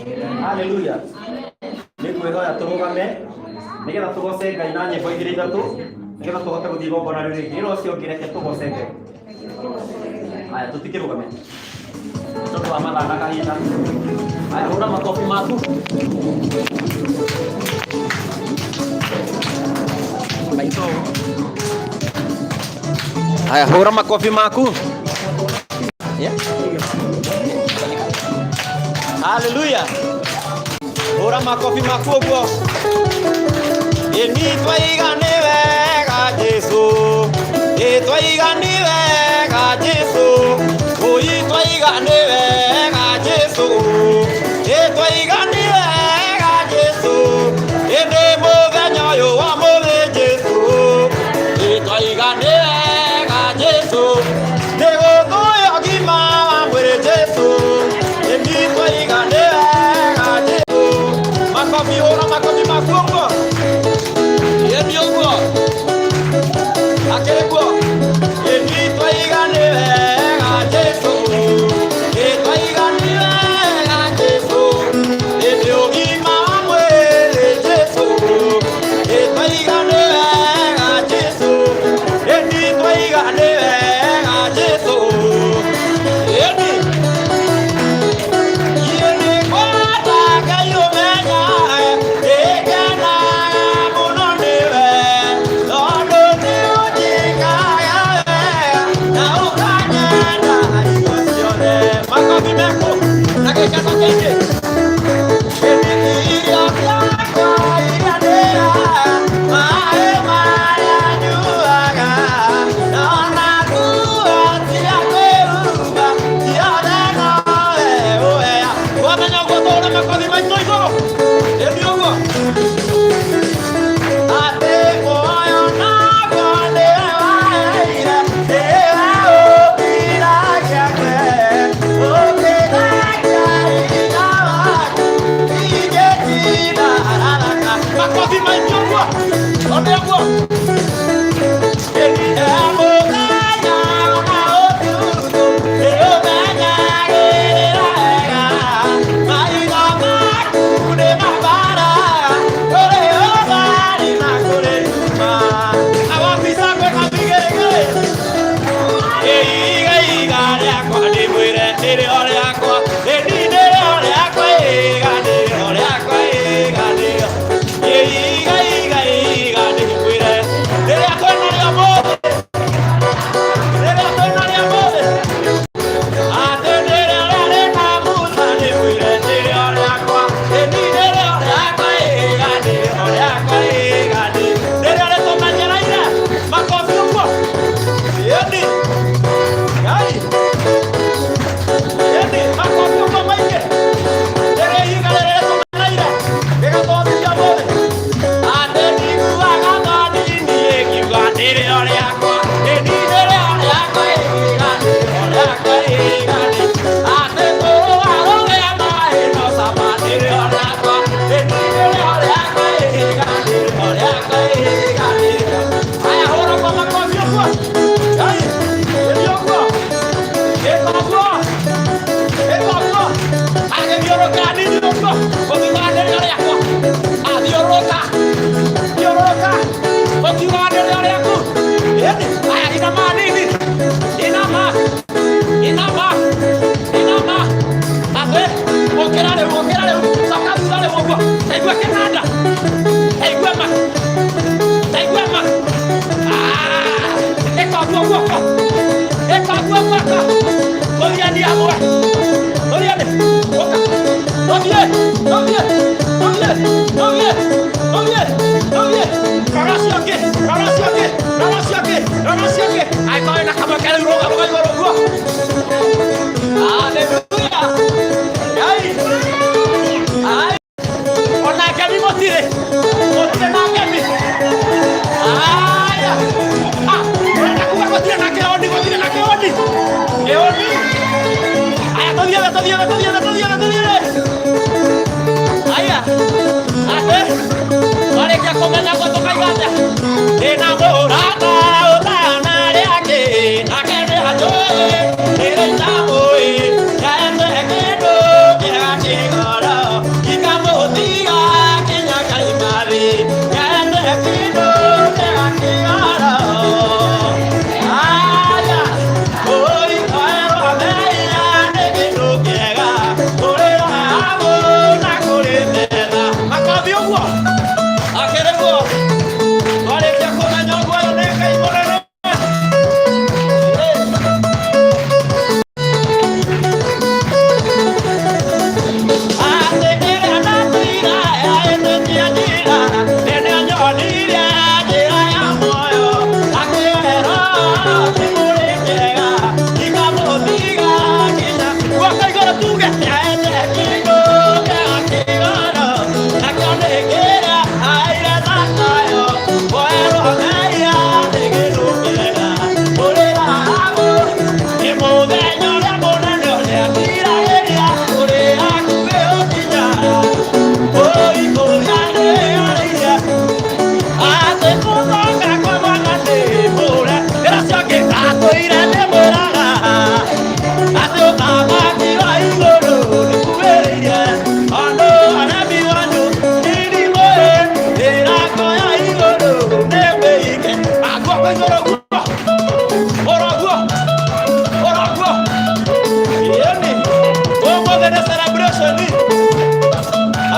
Haleluya. Nĩ ngwĩhoya tũrũgame nĩgetha tũgoce Ngai na nyĩmbo igĩrĩ ithatũ, nĩgetha tũhote gũthiĩ igongona rĩu rĩngĩ. Ĩra ũcio ũngĩ, reke tũgoce Ngai. Haya, tũtikĩrũgame tondũ wa mathaa na kahinda. Haya, hũra makobi maku. Maitũ. Haya, hũra makobi maku. Yeah. Haleluya. Hũra makobi maku ũguo. Ĩni twaiga nĩ wega Jesu. Ĩ twaiga nĩ wega Jesu. Ũi twaiga nĩ wega Jesu. Ĩ twaiga nĩ wega Jesu. Ĩndĩ mũthenya ũyũ wa mũthĩ Jesu. Ĩ twaiga nĩ wega Jesu. Nĩ gũthũya ũgima wa mwĩrĩ Jesu. Ĩni twaiga nĩ wega Jesu. Makobi, hũra makobi maku ũguo. Ĩni ũguo. Akĩrĩ kuo. Ĩni twaiga nĩ wega Jesu. Ĩ twaiga nĩ wega Jesu. Ĩndĩ ũgima wa mwĩrĩ Jesu. Ĩ twaiga nĩ wega Jesu. Ĩni twaiga nĩ wega Jesu. Ĩni. Wamenya ũguo tũhũre makobi maitũ igũrũ. Ĩni ũguo. Atĩ muoyo naguo nĩwe waheire, nĩwe ũkiragia kwe, ũkĩnengia hinya waku, ingĩtinda haraka. Makobi maitũ ũguo. One ũguo. Ĩni e mũthenya na ũtukũ, nĩũmenyagĩrĩra wega. Maitho maku nĩ mabara, kũrĩ ũtheri na kũrĩ nduma. Awabisa gwĩka mĩgĩrĩgĩrĩ. Iga iga rĩakwa ndĩmwĩre nĩrĩo rĩakwa, ĩni nĩrĩo rĩakwa, iga nĩrĩo rĩakwa, iga nĩrĩo. Iga iga iga ndĩmwĩre rĩrĩa twĩnarĩo mũthĩ, rĩrĩa twĩnarĩo mũthĩ. Atĩ nĩrĩo rĩarĩ na Musa ndĩmwĩre nĩrĩo rĩakwa, ĩni nĩrĩo rĩakwa, iga nĩrĩo rĩakwa, iga nĩrĩo. Nĩrĩo rĩtũmenyereire makobi ũguo. Ĩni. Ngai. Ĩni makobi ũguo maingĩ. Nĩrĩo ihiga rĩrĩa rĩtũmenyereire rĩgatũhotithia mũthĩ. Atĩ ndiguaga thoni niĩ ngiuga nĩrĩo rĩakwa, ĩni nĩrĩo rĩakwa, iga nĩrĩo rĩakwa, iga nĩ. Atĩ kũrũa rũgĩa maĩ no cama nĩrĩo rĩakwa, ĩni nĩrĩo rĩakwa, iga nĩrĩo rĩakwa, iga nĩrĩo. Haya, hũra kwa makobi ũguo. Ngai, ĩni ũguo. Ĩka ũguo. Ĩka ũguo. Agĩthiũrũrũka hanini ũguo, ũkiugaga nĩrĩo rĩakwa. Athiũrũrũka. Thiũrũrũka. Ũkiugaga nĩrĩo rĩaku. Ĩni, haya, inama hanini. Inama. Inama. Inama. Atĩ, ũkĩra rĩu, ũkĩra rĩu. Coka thutha rĩu ũguo. Taigua kĩnanda. Taigua ma. Taigua ma. Ah, ĩka ũguo guoko. Ĩka ũguo guoko. Tũthiani hamwe. Tũthiani. Ũka. Tũthiĩ. Tũthiĩ. Tũthiĩ. Tũthiĩ. Tũthiĩ. Tũthiĩ. Rora ũcio ũngĩ. Rora ũcio ũngĩ. Rora ũcio ũngĩ. Rora ũcio ũngĩ. Angĩkorwo wĩna kamweke rĩu rũga rũga igũrũ ũguo. Haleluya. Ngai. Ai. Ona ngemi mũtirĩ. Mũtirĩ na ngemi. Aya. Ah, ũrenda kuga gũtirĩ na kĩoni, gũtirĩ na kĩoni. Kĩoni. Aya, tũthiĩ, tũthiĩ, tũthiĩ, tũthiĩ, tũthiĩ. Aya. Atĩ. Twarĩkia kũmenya guo tũkaiga atĩa? Ndĩna mũrata ũtana rĩake, nake nĩ anjũĩ, nĩrĩ ndamũĩ, ndete kĩndũ kĩega kĩgoro.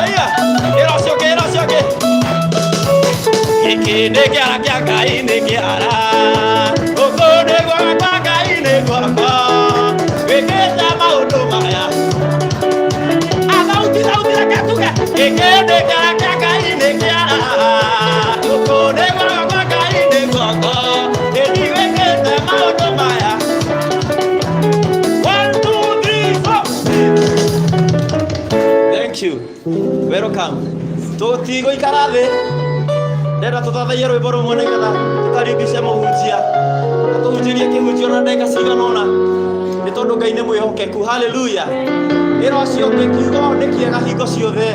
Haya, ĩra ũcio ũngĩ, ĩra ũcio ũngĩ. Gĩkĩ nĩ kĩara kĩa Ngai, nĩ kĩara. Gũkũ nĩ gwakwa, Ngai nĩ gwakwa. Wĩkĩte maũndũ maya. Athauti, thauti, reke tuge. Gĩkĩ nĩ kĩara kĩa Ngai, nĩ kĩara. Gũkũ nĩ gwakwa, Ngai nĩ gwakwa. Ĩni wĩkĩte maũndũ maya. One, two, three, four. Thank you. Welcome. Tũtigũikara thĩ. Ndenda tũthathaiye rwĩmbo rũmwe nĩgetha tũkaribishe mũhunjia. Atũhunjĩrie kĩhunjio na ndagĩka cigana ũna. Nĩ tondũ Ngai nĩ mwĩhokeku. Hallelujah. Ĩra ũcio ũngĩ kiugo nĩ kĩega hingo ciothe.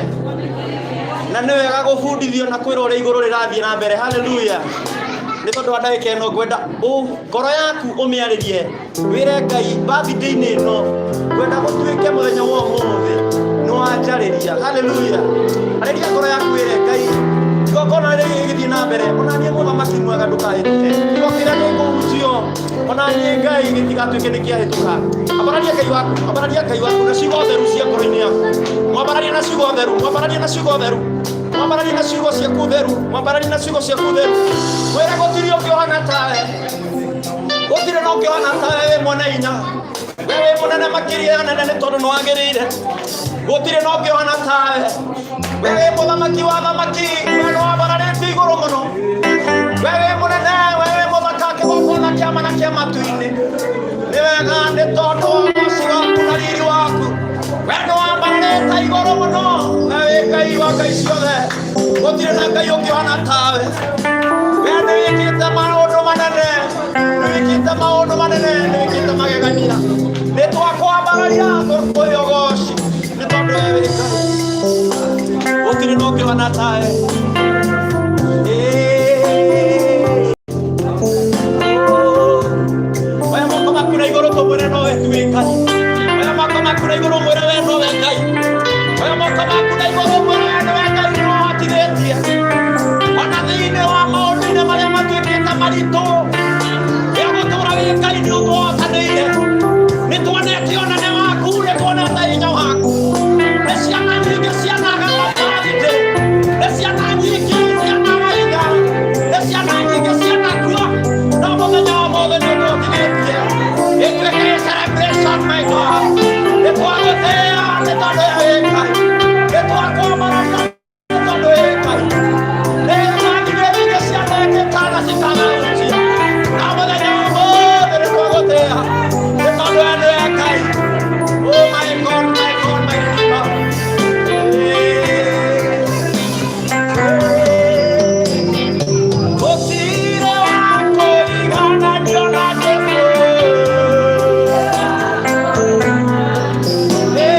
Na nĩ wega gũbundithio na kwĩrwo ũrĩa igũrũ rĩrathiĩ na mbere. Hallelujah. Nĩ tondũ wa ndagĩka ĩno ngwenda ngoro yaku ũmĩarĩrie wĩre Ngai birthday-inĩ ĩno ngwenda gũtuĩke mũthenya wa ũmũthĩ nĩ wanjarĩria. Hallelujah. Arĩria ngoro yaku wĩre Ngai igongona rĩrĩ rĩgĩthiĩ na mbere ona niĩ mũthamaki mwega ndũkahĩtũke. Kiugo kĩrĩa gĩkũhunjio ona niĩ Ngai gĩtigatuĩke nĩ kĩahĩtũka. Ambararia Ngai waku, ambararia Ngai waku na ciugo theru cia ngoro-inĩ yaku. Mwambararie na ciugo theru, mwambararie na ciugo theru. Mwambararie na ciugo ciaku theru, mwambararie na ciugo ciaku theru. Mwĩre gũtirĩ ũngĩ ũhana tawe. Gũtirĩ na ũngĩ ũhana tawe wĩ mwene hinya. We wĩ mũnene makĩria ya nene nĩ tondũ nĩ wagĩrĩire. Gũtirĩ na ũngĩ ũhana tawe. We wĩ mũthamaki wa thamaki, we nĩ wambararĩtio igũrũ mũno. We wĩ mũnene, we wĩ mũthaka kĩgongona kĩa ma na kĩa matu-inĩ. Nĩ wega nĩ tondũ wa ũgoci waku na riri waku. We nĩ wambararĩte igũrũ mũno. We wĩ Ngai wa ngai ciothe. Gũtirĩ na Ngai ũngĩ ũhana tawe. We nĩ wĩkĩte maũndũ manene. Nĩ wĩkĩte maũndũ manene, nĩ wĩkĩte magegania. Nĩ twakwambararia tũkũhe ũgoci nĩ tondũ we wĩ Ngai. Gũtirĩ na ũngĩ ũhana tawe. Ĩĩ. Oya moko maku na igũrũ tũmwĩre nowe tu wĩ Ngai. Oya moko maku na igũrũ mwĩre we nowe Ngai. Oya moko maku na igũrũ mwĩre we nowe Ngai nĩ ũhotithĩtie. Ona thĩinĩ wa maũndũ-inĩ marĩa matuĩkĩte maritũ, rĩa gũtũũra wĩ Ngai nĩ ũtũhotanĩire. Nĩ tuonete ũnene waku, nĩ tuonete hinya waku. Nĩ ciana nyingĩ cianaga mathirĩ, nĩ ciana nyingĩ cianaga hinya, nĩ ciana nyingĩ cianakua, no mũthenya wa ũmũthĩ nĩ ũtũhotithĩtie. Ĩtuĩke celebration, my God. Nĩ twagũtĩĩa nĩ tondũ we wĩ Ngai. Nĩ twakwambararia nĩ tondũ wĩ Ngai. Nĩ ciana nyingĩ cianekĩka na cikagahunjia. No mũthenya wa ũmũthĩ nĩ twagũtĩĩa nĩ tondũ we nĩwe Ngai. Oh my God, my God, my Redeemer. Gũtirĩ wa kũigananio na Jesũ. Ĩ,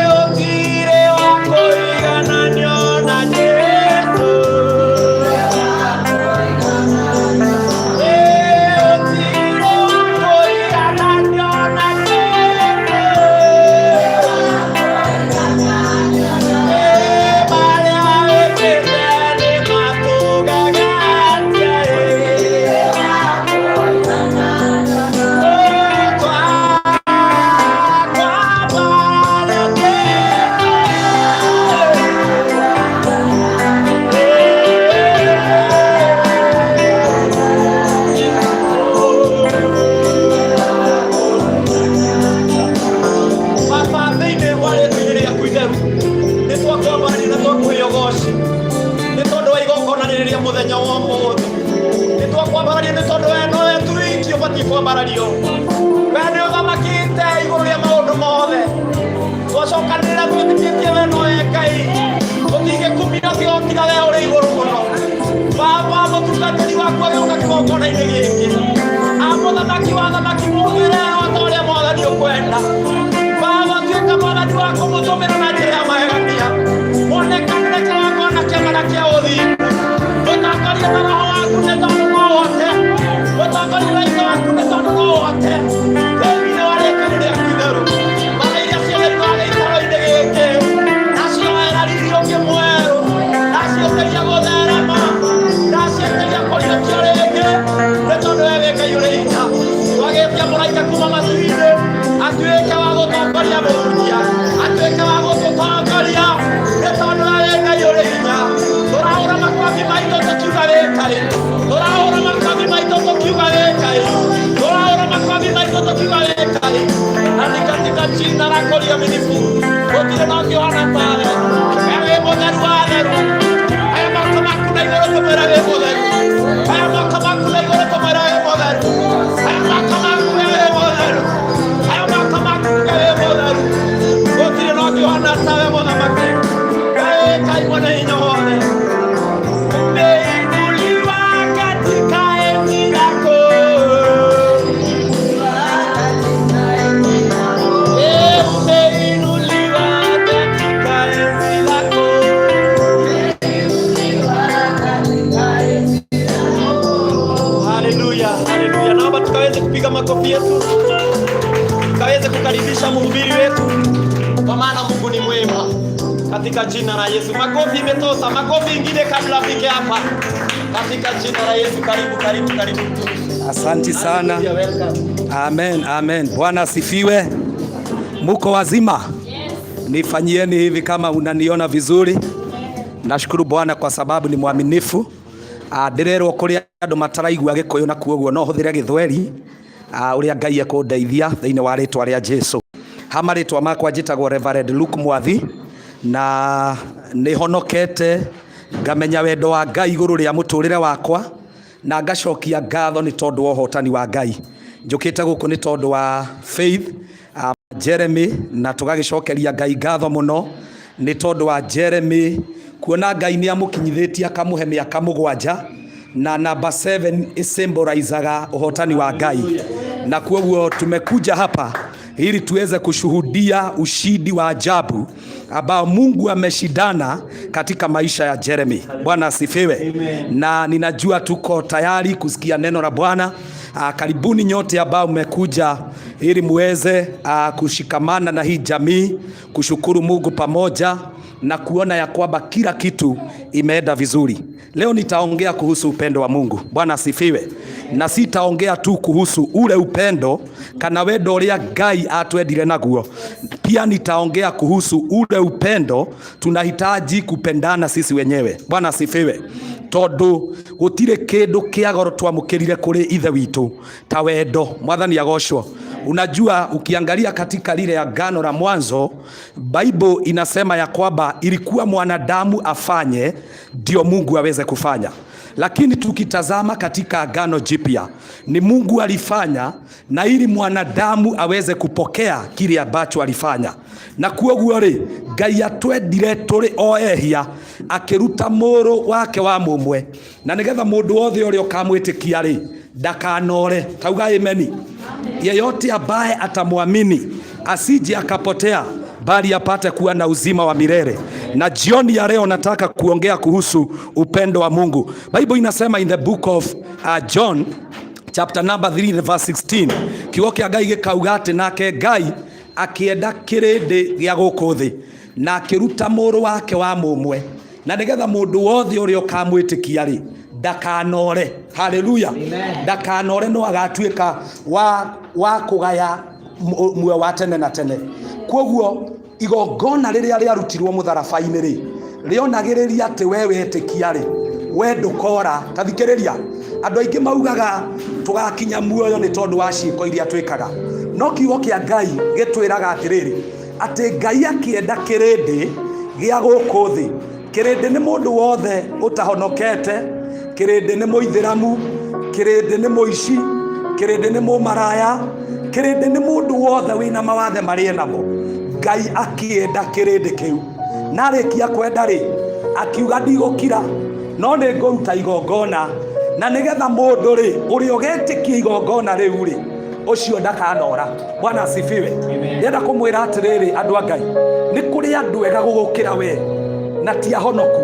gũtirĩ wa kũigananio na Jesũ. Ĩ, gũtirĩ wa kũigananio na Jesũ. Ĩ, marĩa wĩkĩte nĩ matũgegetie, ĩ. Baba thĩinĩ wa rĩtwa-inĩ rĩaku itheru nĩ twakwambararia na twakũhe ũgoci nĩ tondũ wa igongona rĩrĩ rĩa mũthenya wa ũmũthĩ. Nĩ twakwambararia nĩ tondũ we nowe tu wiki ũbatiĩ kwambarario. We nĩ ũthamakĩte igũrũ rĩa maũndũ mothe. Twacokanĩrĩra twĩtĩkĩtie we nowe Ngai. Tũtingĩkumia tiga we ũrĩ igũrũ mũno. Baba mũtungatĩri waku agĩũka kĩgongona-inĩ gĩkĩ. Amũthamaki wa thamaki mũhũthĩre o ta ũrĩa mwathani ũkwenda. Baba tuĩka mwathani wa kũmũtũmĩra na njĩra ya magegania. Wonekanĩre kĩgongona kĩama na kĩa ũthingu. Mũtongorie na roho waku nĩ tondũ no ũhote. Mũtongorie na hinya waku nĩ tondũ no ũhote. Thĩinĩ wa rĩĩtwa rĩaku itheru. Mbaara iria ciothe gĩikaro-inĩ gĩkĩ nacioera riri ũngĩ mwerũ, naciĩtĩria gũtherema, naciĩtĩria kũriũkio rĩngĩ nĩ tondũ we wĩ Ngai ũrĩ hinya. Twagĩtia mũraika kuma matu-inĩ atuĩke wa gũtongoria mũhunjia, atuĩke wa Makofi yetu tukaweze kukaribisha mhubiri wetu, kwa maana Mungu ni mwema, katika jina la Yesu. Makofi imetosha, makofi ingine kabla afike hapa, katika jina la Yesu. Karibu, karibu, karibu mtumishi. Asanti sana. Hallelujah, welcome. Amen, amen. Bwana asifiwe. Muko wazima? Nifanyieni hivi kama unaniona vizuri. Nashukuru Bwana kwa sababu ni mwaminifu. Ndĩrerwo kũrĩ andũ mataraigua Gĩkũyũ na kuoguo no hũthĩre Gĩthweri, ũrĩa Ngai ekũndeithia thĩinĩ wa rĩtwa rĩa Jesu. Ha marĩtwa makwa njĩtagwo Reverend Luke Mwathi na nĩ honokete ngamenya wendo wa Ngai igũrũ rĩa mũtũrĩre wakwa na ngacokia ngatho nĩ tondũ wa ũhotani wa Ngai. Njũkĩte gũkũ nĩ tondũ wa Faith Jeremy, na tũgagĩcokeria Ngai ngatho mũno nĩ tondũ wa Jeremy kuona Ngai nĩ amũkinyithĩtie akamũhe mĩaka 7, na namba 7 ĩsymbolizaga ũhotani wa Ngai, na kuoguo tumekuja hapa ili tuweze kushuhudia ushindi wa ajabu ambao Mungu ameshindana katika maisha ya Jeremy. Bwana asifiwe. Na ninajua tuko tayari kusikia neno la Bwana. Karibuni nyote ambao mmekuja ili muweze kushikamana na hii jamii, kushukuru Mungu pamoja na kuona ya kwamba kila kitu imeenda vizuri. Leo nitaongea kuhusu upendo wa Mungu. Bwana asifiwe. Na sitaongea tu kuhusu ule upendo kana wendo uria Ngai atwendire naguo. Pia nitaongea kuhusu ule upendo tunahitaji kupendana sisi wenyewe. Bwana asifiwe. Tondu gutire kindu kia goro twamukirire kuri Ithe witu ta wendo. Mwathani agocwo. Unajua, ukiangalia katika lile agano la mwanzo, Bible inasema ya kwamba ilikuwa mwanadamu afanye ndio Mungu aweze kufanya. Lakini tukitazama katika Agano Jipya, ni Mungu alifanya na ili mwanadamu aweze kupokea kile ambacho alifanya. Na kuoguo rĩ, Ngai atwendire tũrĩ o ehia, akĩruta mũrũ wake wa mũmwe, na nĩgetha mũndũ wothe ũrĩa ũkamwĩtĩkia rĩ, ndakanore. Tauga ameni. Yeyote ambaye atamwamini asije akapotea, bali apate kuwa na uzima wa milele. Na jioni ya leo nataka kuongea kuhusu upendo wa Mungu. Bible inasema in the book of John chapter number 3 verse 16, kiugo kĩa Ngai gĩkauga atĩ nake Ngai akĩenda kĩrĩndĩ gĩa gũkũ thĩ na akĩruta mũrũ wake wa mũmwe, na nĩgetha mũndũ wothe ũrĩa ũkamwĩtĩkia rĩ, ndakanore. Haleluya! Ndakanore, no agatuĩka wa kũgaya muoyo wa tene na tene. Koguo igongona rĩrĩa rĩarutirwo mũtharaba-inĩ rĩ, rĩonagĩrĩria atĩ we wetĩkia rĩ, we ndũkora. Ta thikĩrĩria, andũ aingĩ maugaga tũgakinya muoyo nĩ tondũ wa ciĩko iria twĩkaga, no kiugo kĩa Ngai gĩtwĩraga atĩrĩrĩ, atĩ Ngai akĩenda kĩrĩndĩ gĩa gũkũ thĩ. Kĩrĩndĩ nĩ mũndũ wothe ũtahonokete, kĩrĩndĩ nĩ mũithĩramu, kĩrĩndĩ nĩ mũici, kĩrĩndĩ nĩ mũmaraya, kĩrĩndĩ nĩ mũndũ wothe wĩna mawathe marĩa namo. Ngai akĩenda kĩrĩndĩ kĩu, na arĩkia kwenda rĩ, akiuga ndigũkira, no nĩ ngũruta igongona, na nĩgetha mũndũ rĩ, ũrĩa ũgetĩkia igongona rĩu rĩ, ũcio ndakanora. Bwana asifiwe. Ndĩrenda kũmwĩra atĩrĩrĩ, andũ a Ngai, nĩ kũrĩ andũ ega gũgũkĩra we na ti ahonoku.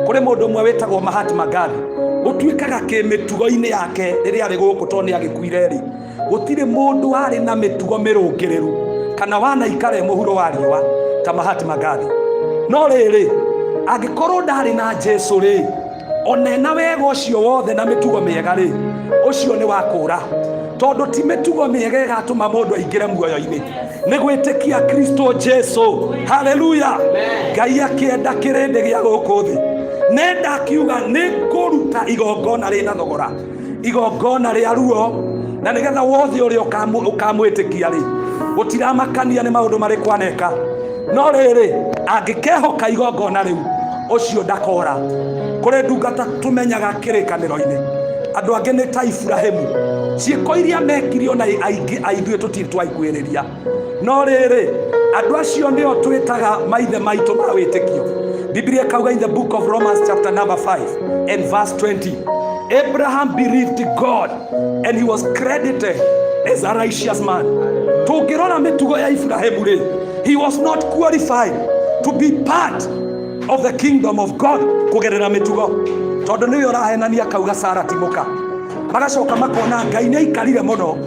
Kũrĩ mũndũ ũmwe wĩtagwo Mahatma Gandhi, gũtuĩkaga kĩmĩtugo-inĩ yake rĩrĩa arĩ gũkũ, tondũ nĩ agĩkuire rĩ, gũtirĩ mũndũ warĩ na mĩtugo mĩrũngĩrĩru kana wanaikara e mũhuro wa riũa ta Mahatma Gandhi. No rĩrĩ, angĩkorwo ndarĩ na Jesu rĩ, ona ena wega ũcio wothe na mĩtugo mĩega rĩ, ũcio nĩ wa kũra, tondũ ti mĩtugo mĩega ĩgatũma mũndũ aingĩre muoyo-inĩ, nĩ gwĩtĩkia Kristo Jesu. Haleluya! Ngai akĩenda kĩrĩndĩ gĩa gũkũ thĩ, nenda akiuga nĩ ngũruta igongona rĩna thogora, igongona rĩa ruo, na nĩgetha wothe ũrĩa ũkamwĩtĩkia rĩ, gũtiramakania nĩ maũndũ marĩkũ aneka, no rĩrĩ, angĩkehoka igongona rĩu, ũcio ndakora. Kũrĩ ndungata tũmenyaga kĩrĩkanĩro-inĩ, andũ angĩ nĩ ta Iburahĩmu, ciĩko iria mekire ona aingĩ aithuĩ tũtirĩ twaikuhĩrĩria, no rĩrĩ, andũ acio nĩo twĩtaga maithe maitũ ma wĩtĩkio. Biblia ikauga in the book of Romans chapter number 5 and verse 20, Abraham believed God and he was credited as a righteous man. Tũngĩrora mĩtugo ya Iburahĩmu rĩ, he was not qualified to be part of the kingdom of God kũgerera mĩtugo, tondũ nĩwe ũrahenania akauga Sara ti mũka. Magacoka makona Ngai nĩ aikarire mũno.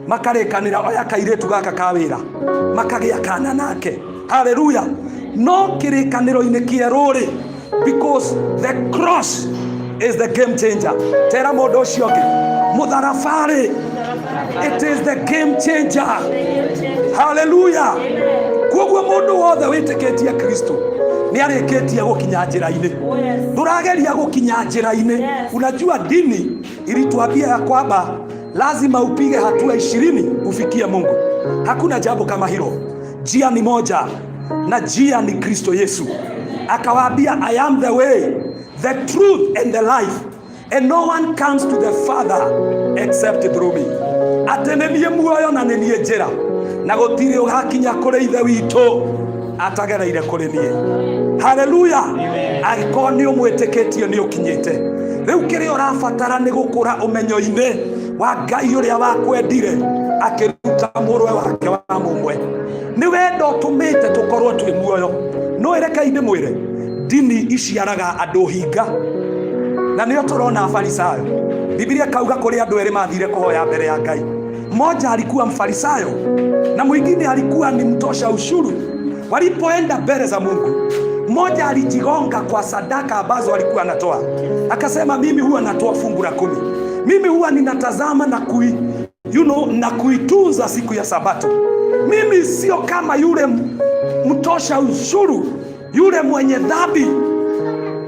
Makarĩkanĩra oya kairĩtu gaka ka wĩra, makagĩa kana nake. Haleluya! No kĩrĩkanĩro-inĩ kĩerũ rĩ, because the cross is the game changer. Tera mũndũ ũcio ũngĩ, mũtharaba rĩ, it is the game changer. Haleluya! Koguo mũndũ wothe wĩtĩkĩtie Kristo nĩ arĩkĩtie gũkinya njĩra-inĩ. Ndũrageria gũkinya njĩra-inĩ. Unajua dini ilituambia ya kwamba lazima upige hatua 20 ufikie Mungu. Hakuna jambo kama hilo. Njia ni moja na njia ni Kristo Yesu. Akawaambia, "I am the way, the truth and the life, and no one comes to the Father except through me." Atĩ nĩ niĩ muoyo na nĩ niĩ njĩra, na gũtirĩ ũgakinya kũrĩ Ithe witũ atagereire kũrĩ niĩ. Haleluya! Angĩkorwo nĩ ũmwĩtĩkĩtie, nĩ ũkinyĩte. Rĩu kĩrĩa ũrabatara nĩ gũkũra ũmenyo-inĩ wa Ngai ũrĩa wakwendire akĩruta mũrũwe wake wa mũmwe. Nĩ wendo ũtũmĩte tũkorwo twĩ muoyo. No ĩrekei ndĩmwĩre, ndini iciaraga andũ hinga, na nĩo tũrona Afarisayo. Biblia kauga kũrĩ andũ erĩ mathire kũhoya mbere ya Ngai. Mmoja alikuwa Mfarisayo na mwingine alikuwa ni mtosha ushuru. Walipoenda mbele za Mungu, mmoja alijigonga kwa sadaka ambazo alikuwa anatoa, akasema, "Mimi huwa natoa fungu la 10, mimi huwa ninatazama na kuitunza siku ya Sabato. Mimi sio kama yule mtosha ushuru, yule mwenye dhambi."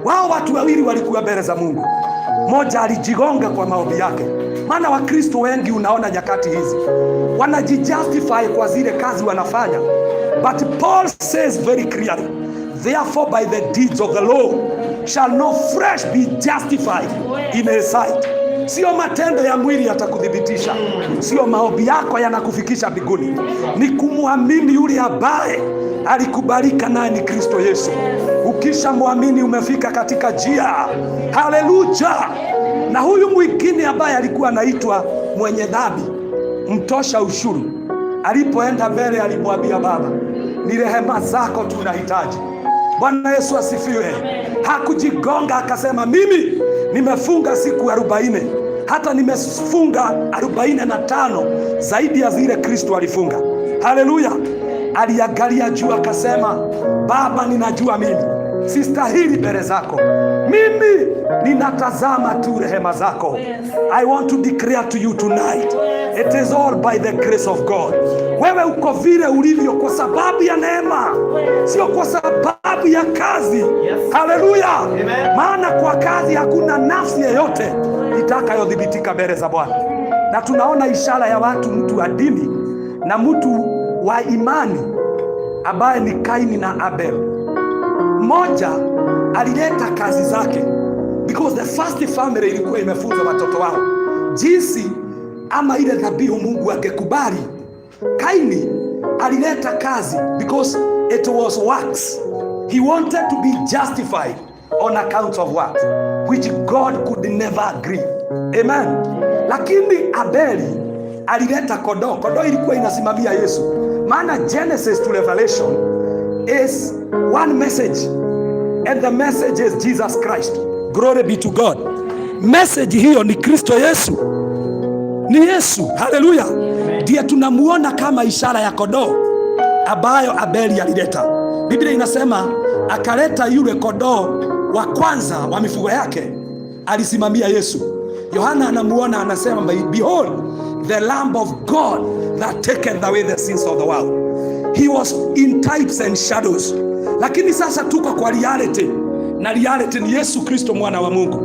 Wao watu wawili walikuwa mbele za Mungu. Mmoja alijigonga kwa maombi yake. Maana Wakristo wengi, unaona nyakati hizi wanajijustify kwa zile kazi wanafanya. But Paul says very clearly, "Therefore by the deeds of the law shall no flesh be justified in his sight." Sio matendo ya mwili yatakuthibitisha, sio maombi yako yanakufikisha mbinguni, ni kumwamini yule ambaye alikubalika naye ni Kristo Yesu. Ukishamwamini umefika katika njia. Haleluya! Na huyu mwingine ambaye alikuwa anaitwa mwenye dhambi, mtosha ushuru, alipoenda mbele alimwambia, "Baba, ni rehema zako tunahitaji." Bwana Yesu asifiwe. Hakujigonga akasema, "Mimi nimefunga siku 40, hata nimefunga 45 zaidi ya zile Kristo alifunga." Haleluya! Aliangalia juu akasema, "Baba, ninajua mimi sistahili mbele zako, mimi ninatazama tu rehema zako." I want to declare to you tonight, it is all by the grace of God. Wewe uko vile ulivyo kwa sababu ya neema, sio kwa sababu ya kazi. Haleluya! Maana kwa kazi hakuna nafsi yeyote itakayothibitika mbele za Bwana. Na tunaona ishara ya watu, mtu wa dini na mtu wa imani ambaye ni Kaini na Abel. Mmoja alileta kazi zake because the first family ilikuwa imefunza watoto wao jinsi ama ile dhabihu Mungu angekubali. Kaini alileta kazi because it was works. He wanted to be justified on account of works, which God could never agree. Amen. Lakini Abeli alileta kondoo. Kondoo ilikuwa inasimamia Yesu. Maana Genesis to Revelation is one message, and the message is Jesus Christ. Glory be to God. Message hiyo ni Kristo Yesu, ni Yesu. Haleluya! Ndiye tunamuona kama ishara ya kondoo ambayo Abeli alileta. Biblia inasema akaleta yule kondoo wa kwanza wa mifugo yake, alisimamia Yesu. Yohana anamuona anasema, "Behold the Lamb of God that taketh away the sins of the world." He was in types and shadows, lakini sasa tuko kwa reality, na reality ni Yesu Kristo mwana wa Mungu.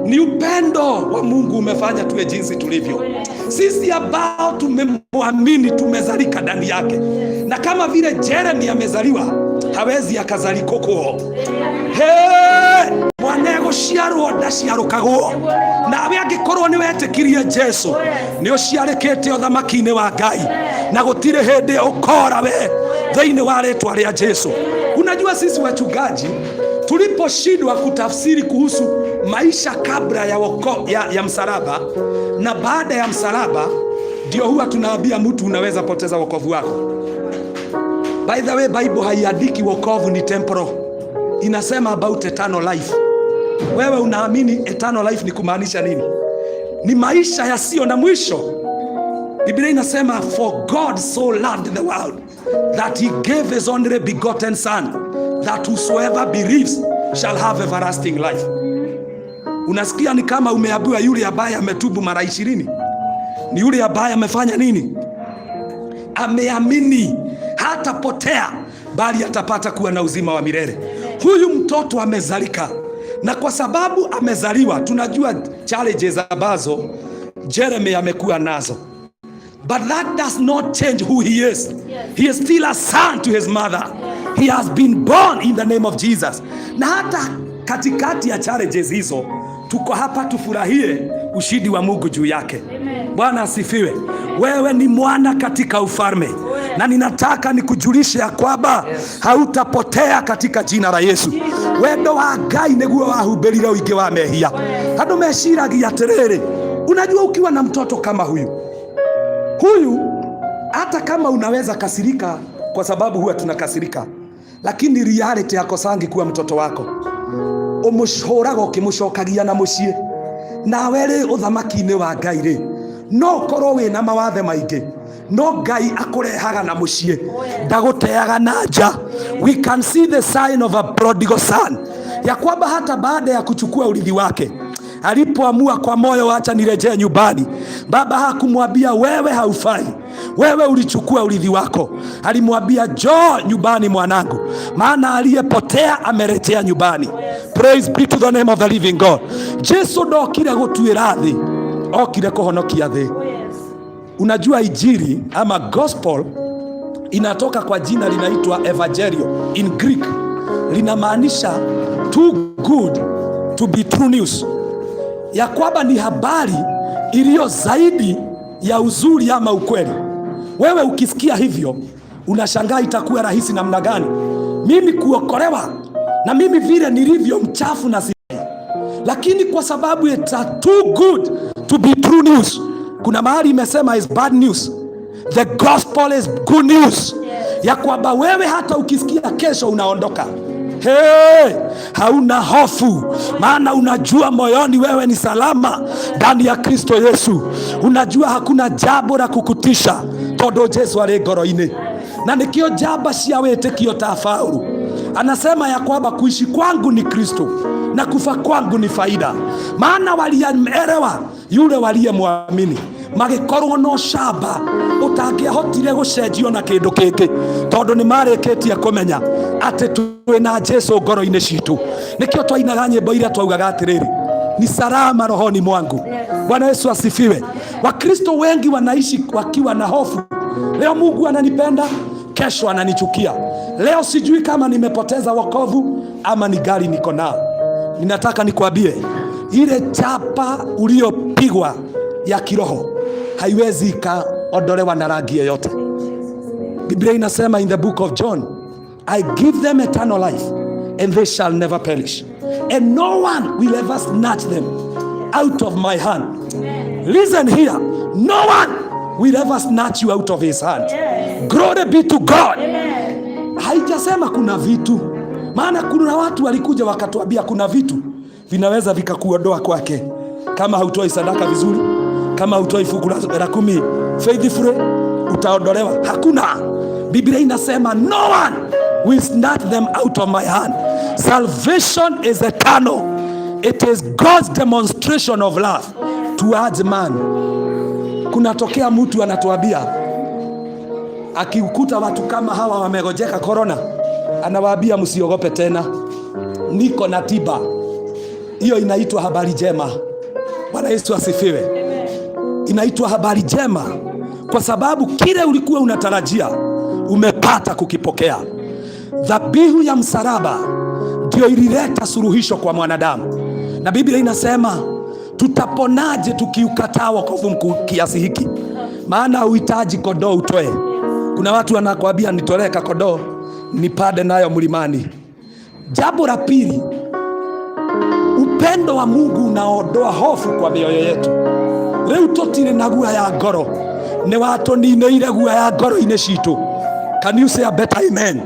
Ni upendo wa Mungu umefanya tuwe jinsi tulivyo. Sisi ambao tumemwamini tumezalika ndani yake, na kama vile Jeremy amezaliwa, hawezi akazalikokwo. Hey! Mwana egũciarwo ndaciarũkagwo. Nawe angĩkorwo nĩ wetĩkirie Jesu, nĩ ũciarĩkĩte ũthamaki-inĩ wa Ngai, na gũtirĩ hĩndĩ ũkora we thĩinĩ wa rĩtwa rĩa Jesu. Unajua, sisi wachungaji tuliposhindwa kutafsiri kuhusu maisha kabla ya msalaba na baada ya msalaba, ndio huwa tunaambia mtu unaweza poteza wokovu wako. By the way, Bible haiandiki wokovu ni temporal, inasema about eternal life. Wewe unaamini eternal life ni kumaanisha nini? Ni maisha yasiyo na mwisho. Biblia inasema, "For God so loved the world that he gave his only begotten son, that whosoever believes shall have everlasting life." Unasikia ni kama umeambiwa yule ambaye ametubu mara 20 ni yule ambaye amefanya nini? Ameamini, hatapotea bali atapata kuwa na uzima wa milele. Huyu mtoto amezalika, na kwa sababu amezaliwa, tunajua challenges ambazo Jeremy amekuwa nazo. But that does not change who he is. He is still a son to his mother. He has been born in the name of Jesus. Na hata katikati ya challenges hizo, tuko hapa tufurahie ushindi wa Mungu juu yake. Bwana asifiwe. Wewe ni mwana katika ufalme, na ninataka nikujulishe ya kwamba hautapotea katika jina la Yesu. Wendo wa Ngai niguo wahumbĩrire ũingĩ wa mehia. Andũ meciragia atĩrĩrĩ, unajua ukiwa na mtoto kama huyu huyu, hata kama unaweza kasirika, kwa sababu huwa tunakasirika, lakini reality hakosangi kuwa mtoto wako. Ũmũhũraga ũkĩmũcokagia na mũciĩ. Nawe rĩ, ũthamaki-inĩ wa Ngai rĩ, no ũkorwo wĩna mawathe maingĩ, no Ngai akũrehaga na mũciĩ, ndagũteaga na nja. We can see the sign of a prodigal son, ya kwamba hata baada ya kuchukua urithi wake, alipoamua kwa moyo, "Wacha nirejee nyumbani," baba hakumwambia, "Wewe haufai, wewe ulichukua urithi wako." Alimwambia, "Njoo nyumbani, mwanangu, maana aliyepotea amerejea nyumbani." Praise be to the name of the living God. Jesu ndokire gũtuĩra thĩ, okire kũhonokia thĩ. Unajua injili ama gospel inatoka kwa jina linaitwa evangelio in Greek, linamaanisha too good to be true news, ya kwamba ni habari iliyo zaidi ya uzuri ama ukweli. Wewe ukisikia hivyo unashangaa itakuwa rahisi namna gani mimi kuokolewa na mimi vile nilivyo mchafu na si, lakini kwa sababu it's a too good to be true news. Kuna mahali imesema is bad news. The gospel is good news, ya kwamba wewe hata ukisikia kesho unaondoka, hey, hauna hofu, maana unajua moyoni wewe ni salama ndani ya Kristo Yesu. Unajua hakuna jambo la kukutisha tondu Jesu arĩ ngoro-inĩ, na nikio njamba cia wĩtĩkio ta Paulo anasema ya kwamba kuishi kwangu ni Kristo na kufa kwangu ni faida, maana walielewa yule waliyemwamini, magĩkorwo no camba ũtangĩahotire gũcenjio na kĩndũ kĩngĩ, tondũ nĩ marĩkĩtie kũmenya atĩ twĩna Jesu ngoro-inĩ citũ. Nĩkĩo twainaga nyĩmbo iria twaugaga atĩrĩrĩ, "Ni salama rohoni mwangu." Bwana Yesu asifiwe. Wakristo wengi wanaishi wakiwa na hofu. Leo Mungu ananipenda, kesho ananichukia. Leo sijui kama nimepoteza wokovu ama ni gari niko nao. Ninataka nikwambie, ile chapa uliyopigwa ya kiroho haiwezi ikaondolewa na rangi yoyote. Biblia inasema in the book of John, "I give them eternal life and they shall never perish and no one will ever snatch them out of my hand." Listen here, no one will ever snatch you out of his hand. Glory be to God. Haijasema kuna vitu, maana kuna watu walikuja wakatuambia kuna vitu vinaweza vikakuondoa kwake, kama hautoi sadaka vizuri, kama hautoi fungu la 10 faithfully, utaondolewa. Hakuna. Biblia inasema, "No one will snatch them out of my hand." Salvation is eternal. It is God's demonstration of love towards man. Kunatokea mtu anatuambia, akikuta watu kama hawa wamegonjeka corona, anawaambia, "Msiogope tena, niko na tiba." Hiyo inaitwa habari njema. Bwana Yesu asifiwe. Inaitwa habari njema kwa sababu kile ulikuwa unatarajia umepata kukipokea. Dhabihu ya msalaba ndio ilileta suluhisho kwa mwanadamu, na Biblia inasema, tutaponaje tukiukataa wokovu mkuu kiasi hiki? Maana uhitaji kondoo utoe. Kuna watu wanakwambia, "Nitolee kakondoo nipande nayo mlimani." Jambo la pili, upendo wa Mungu unaondoa hofu kwa mioyo yetu. Rĩu tũtirĩ na guoya ngoro, nĩ watũninĩire guoya ngoro-inĩ citũ. Can you say a better amen?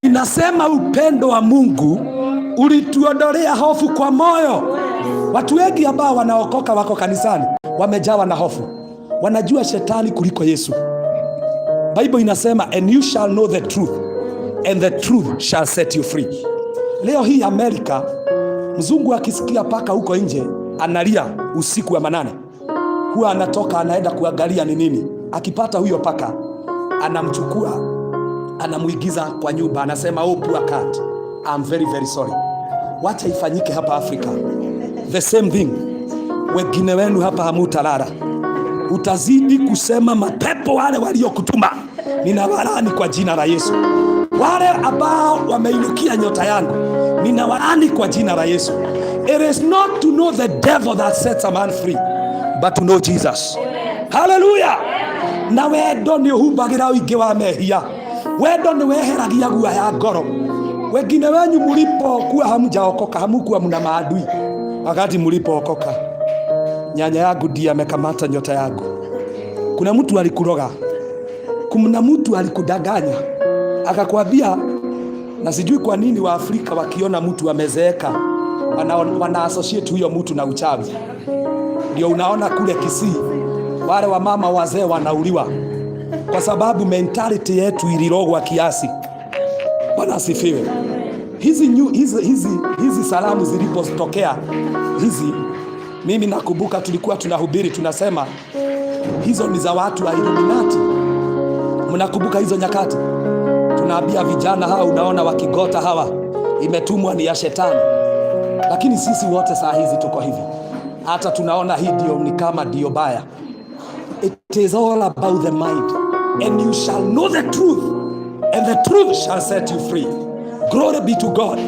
Ninasema upendo wa Mungu ulituondolea hofu kwa moyo. Watu wengi ambao wanaokoka wako kanisani. Wamejawa na hofu, wanajua shetani kuliko Yesu. Bible inasema and you shall know the truth and the truth shall set you free. Leo hii Amerika, mzungu akisikia paka huko nje analia usiku wa manane, huwa anatoka anaenda kuangalia ni nini. Akipata huyo paka anamchukua, anamuingiza kwa nyumba, anasema oh, poor cat, I'm very very sorry. Wacha ifanyike hapa Afrika the same thing. Wengine wenu hapa hamutalala, utazidi kusema mapepo wale waliokutuma ninawalaani kwa jina la Yesu. Wale ambao wameinukia nyota yangu ninawalaani kwa jina la Yesu. It is not to know the devil that sets a man free, but to know Jesus. Hallelujah. Na wendo nĩ ũhumbagĩra ũingĩ wa mehia. Wendo nĩ weheragia guoya ngoro. Wengine wenyu mlipokuwa hamjaokoka hamukuwa mna maadui. Wakati mlipookoka, nyanya yangu ndiye amekamata nyota yangu. Kuna mtu alikuroga, kuna mtu alikudanganya akakwambia, na sijui kwa nini Waafrika wakiona mtu amezeeka wana associate huyo mtu na uchawi. Ndio unaona kule Kisii wale wamama wazee wanauliwa kwa sababu mentality yetu ilirogwa kiasi. Bwana asifiwe. Hizi, hizi, hizi, hizi salamu zilipotokea hizi, mimi nakumbuka tulikuwa tunahubiri tunasema hizo ni za watu wa Illuminati. Mnakumbuka hizo nyakati? Tunaambia vijana hawa, unaona wakigota hawa, imetumwa ni ya shetani. Lakini sisi wote saa hizi tuko hivi, hata tunaona hii ndio ni kama ndio baya. It is all about the mind, and you shall know the truth, and the truth shall set you free. Glory be to God.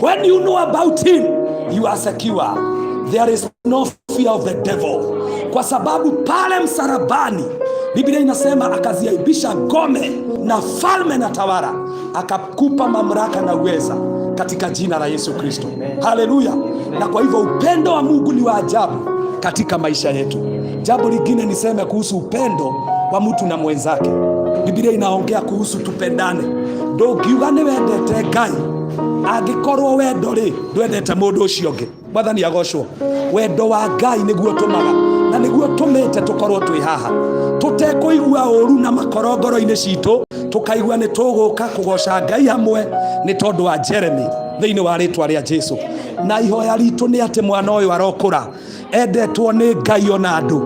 When you know about him, you are secure. There is no fear of the devil. Kwa sababu pale msalabani Biblia inasema akaziaibisha ngome na falme na tawala, akakupa mamlaka na uweza katika jina la Yesu Kristo. Haleluya! Na kwa hivyo upendo wa Mungu ni wa ajabu katika maisha yetu. Jambo lingine niseme kuhusu upendo wa mtu na mwenzake. Biblia inaongea kuhusu tupendane. Ndũngiuga nĩ wendete Ngai angĩkorwo wendo rĩ ndwendete mũndũ ũcio ũngĩ. Mwathani agocwo. Wendo wa Ngai nĩguo tũmaga na nĩguo tũmĩte tũkorwo twĩ haha tũtekũigua ũru na makoro ngoro-inĩ citũ, tũkaigua nĩ tũgũka kũgoca Ngai hamwe nĩ tondũ wa Jeremy thĩinĩ wa rĩtwa rĩa Jesu. Na ihoya ritũ nĩ atĩ mwana ũyũ arokũra endetwo nĩ Ngai ona andũ,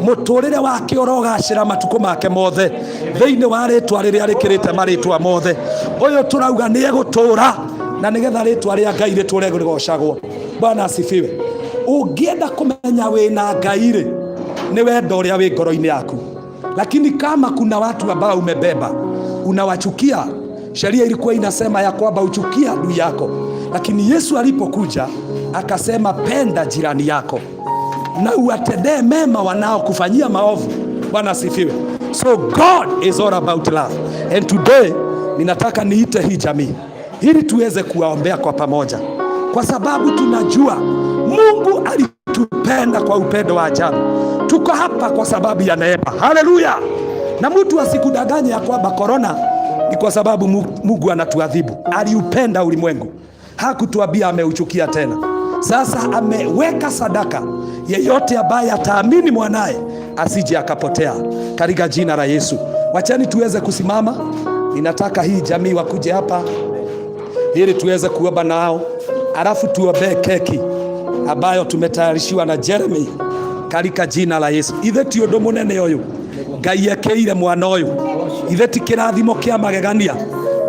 mũtũrĩre wake ũrogacĩra matukũ make mothe thĩinĩ wa rĩtwa rĩrĩa rĩkĩrĩte marĩtwa mothe. Ũyũ tũrauga nĩ egũtũra na nĩgetha rĩtwa rĩa Ngai rĩtũre rĩgocagwo. Bwana asifiwe. Ũngĩenda kũmenya wĩna Ngai rĩ, nĩ wendo ũrĩa wĩ ngoro-inĩ yaku. Lakini kama kuna watu ambao umebeba unawachukia, sheria ilikuwa inasema ya kwamba uchukia adui yako, lakini Yesu alipokuja akasema penda jirani yako na uwatendee mema wanaokufanyia maovu. Bwana asifiwe. So God is all about love. And today ninataka niite hii jamii ili tuweze kuwaombea kwa pamoja, kwa sababu tunajua Mungu alitupenda kwa upendo wa ajabu. Tuko hapa kwa sababu ya neema. Haleluya! Na mtu asikudanganye ya kwamba korona ni kwa sababu Mungu anatuadhibu. Aliupenda ulimwengu, hakutuambia ameuchukia tena. Sasa ameweka sadaka, yeyote ambaye ataamini mwanaye asije akapotea, katika jina la Yesu. Wacheni tuweze kusimama. Ninataka hii jamii wakuje hapa ili tuweze kuomba nao, alafu tuombee keki ambayo tumetayarishiwa na Jeremy katika jina la Yesu. Ithe ti undu munene uyu Ngai ekeire mwana uyu, ithe ti kirathimo kia magegania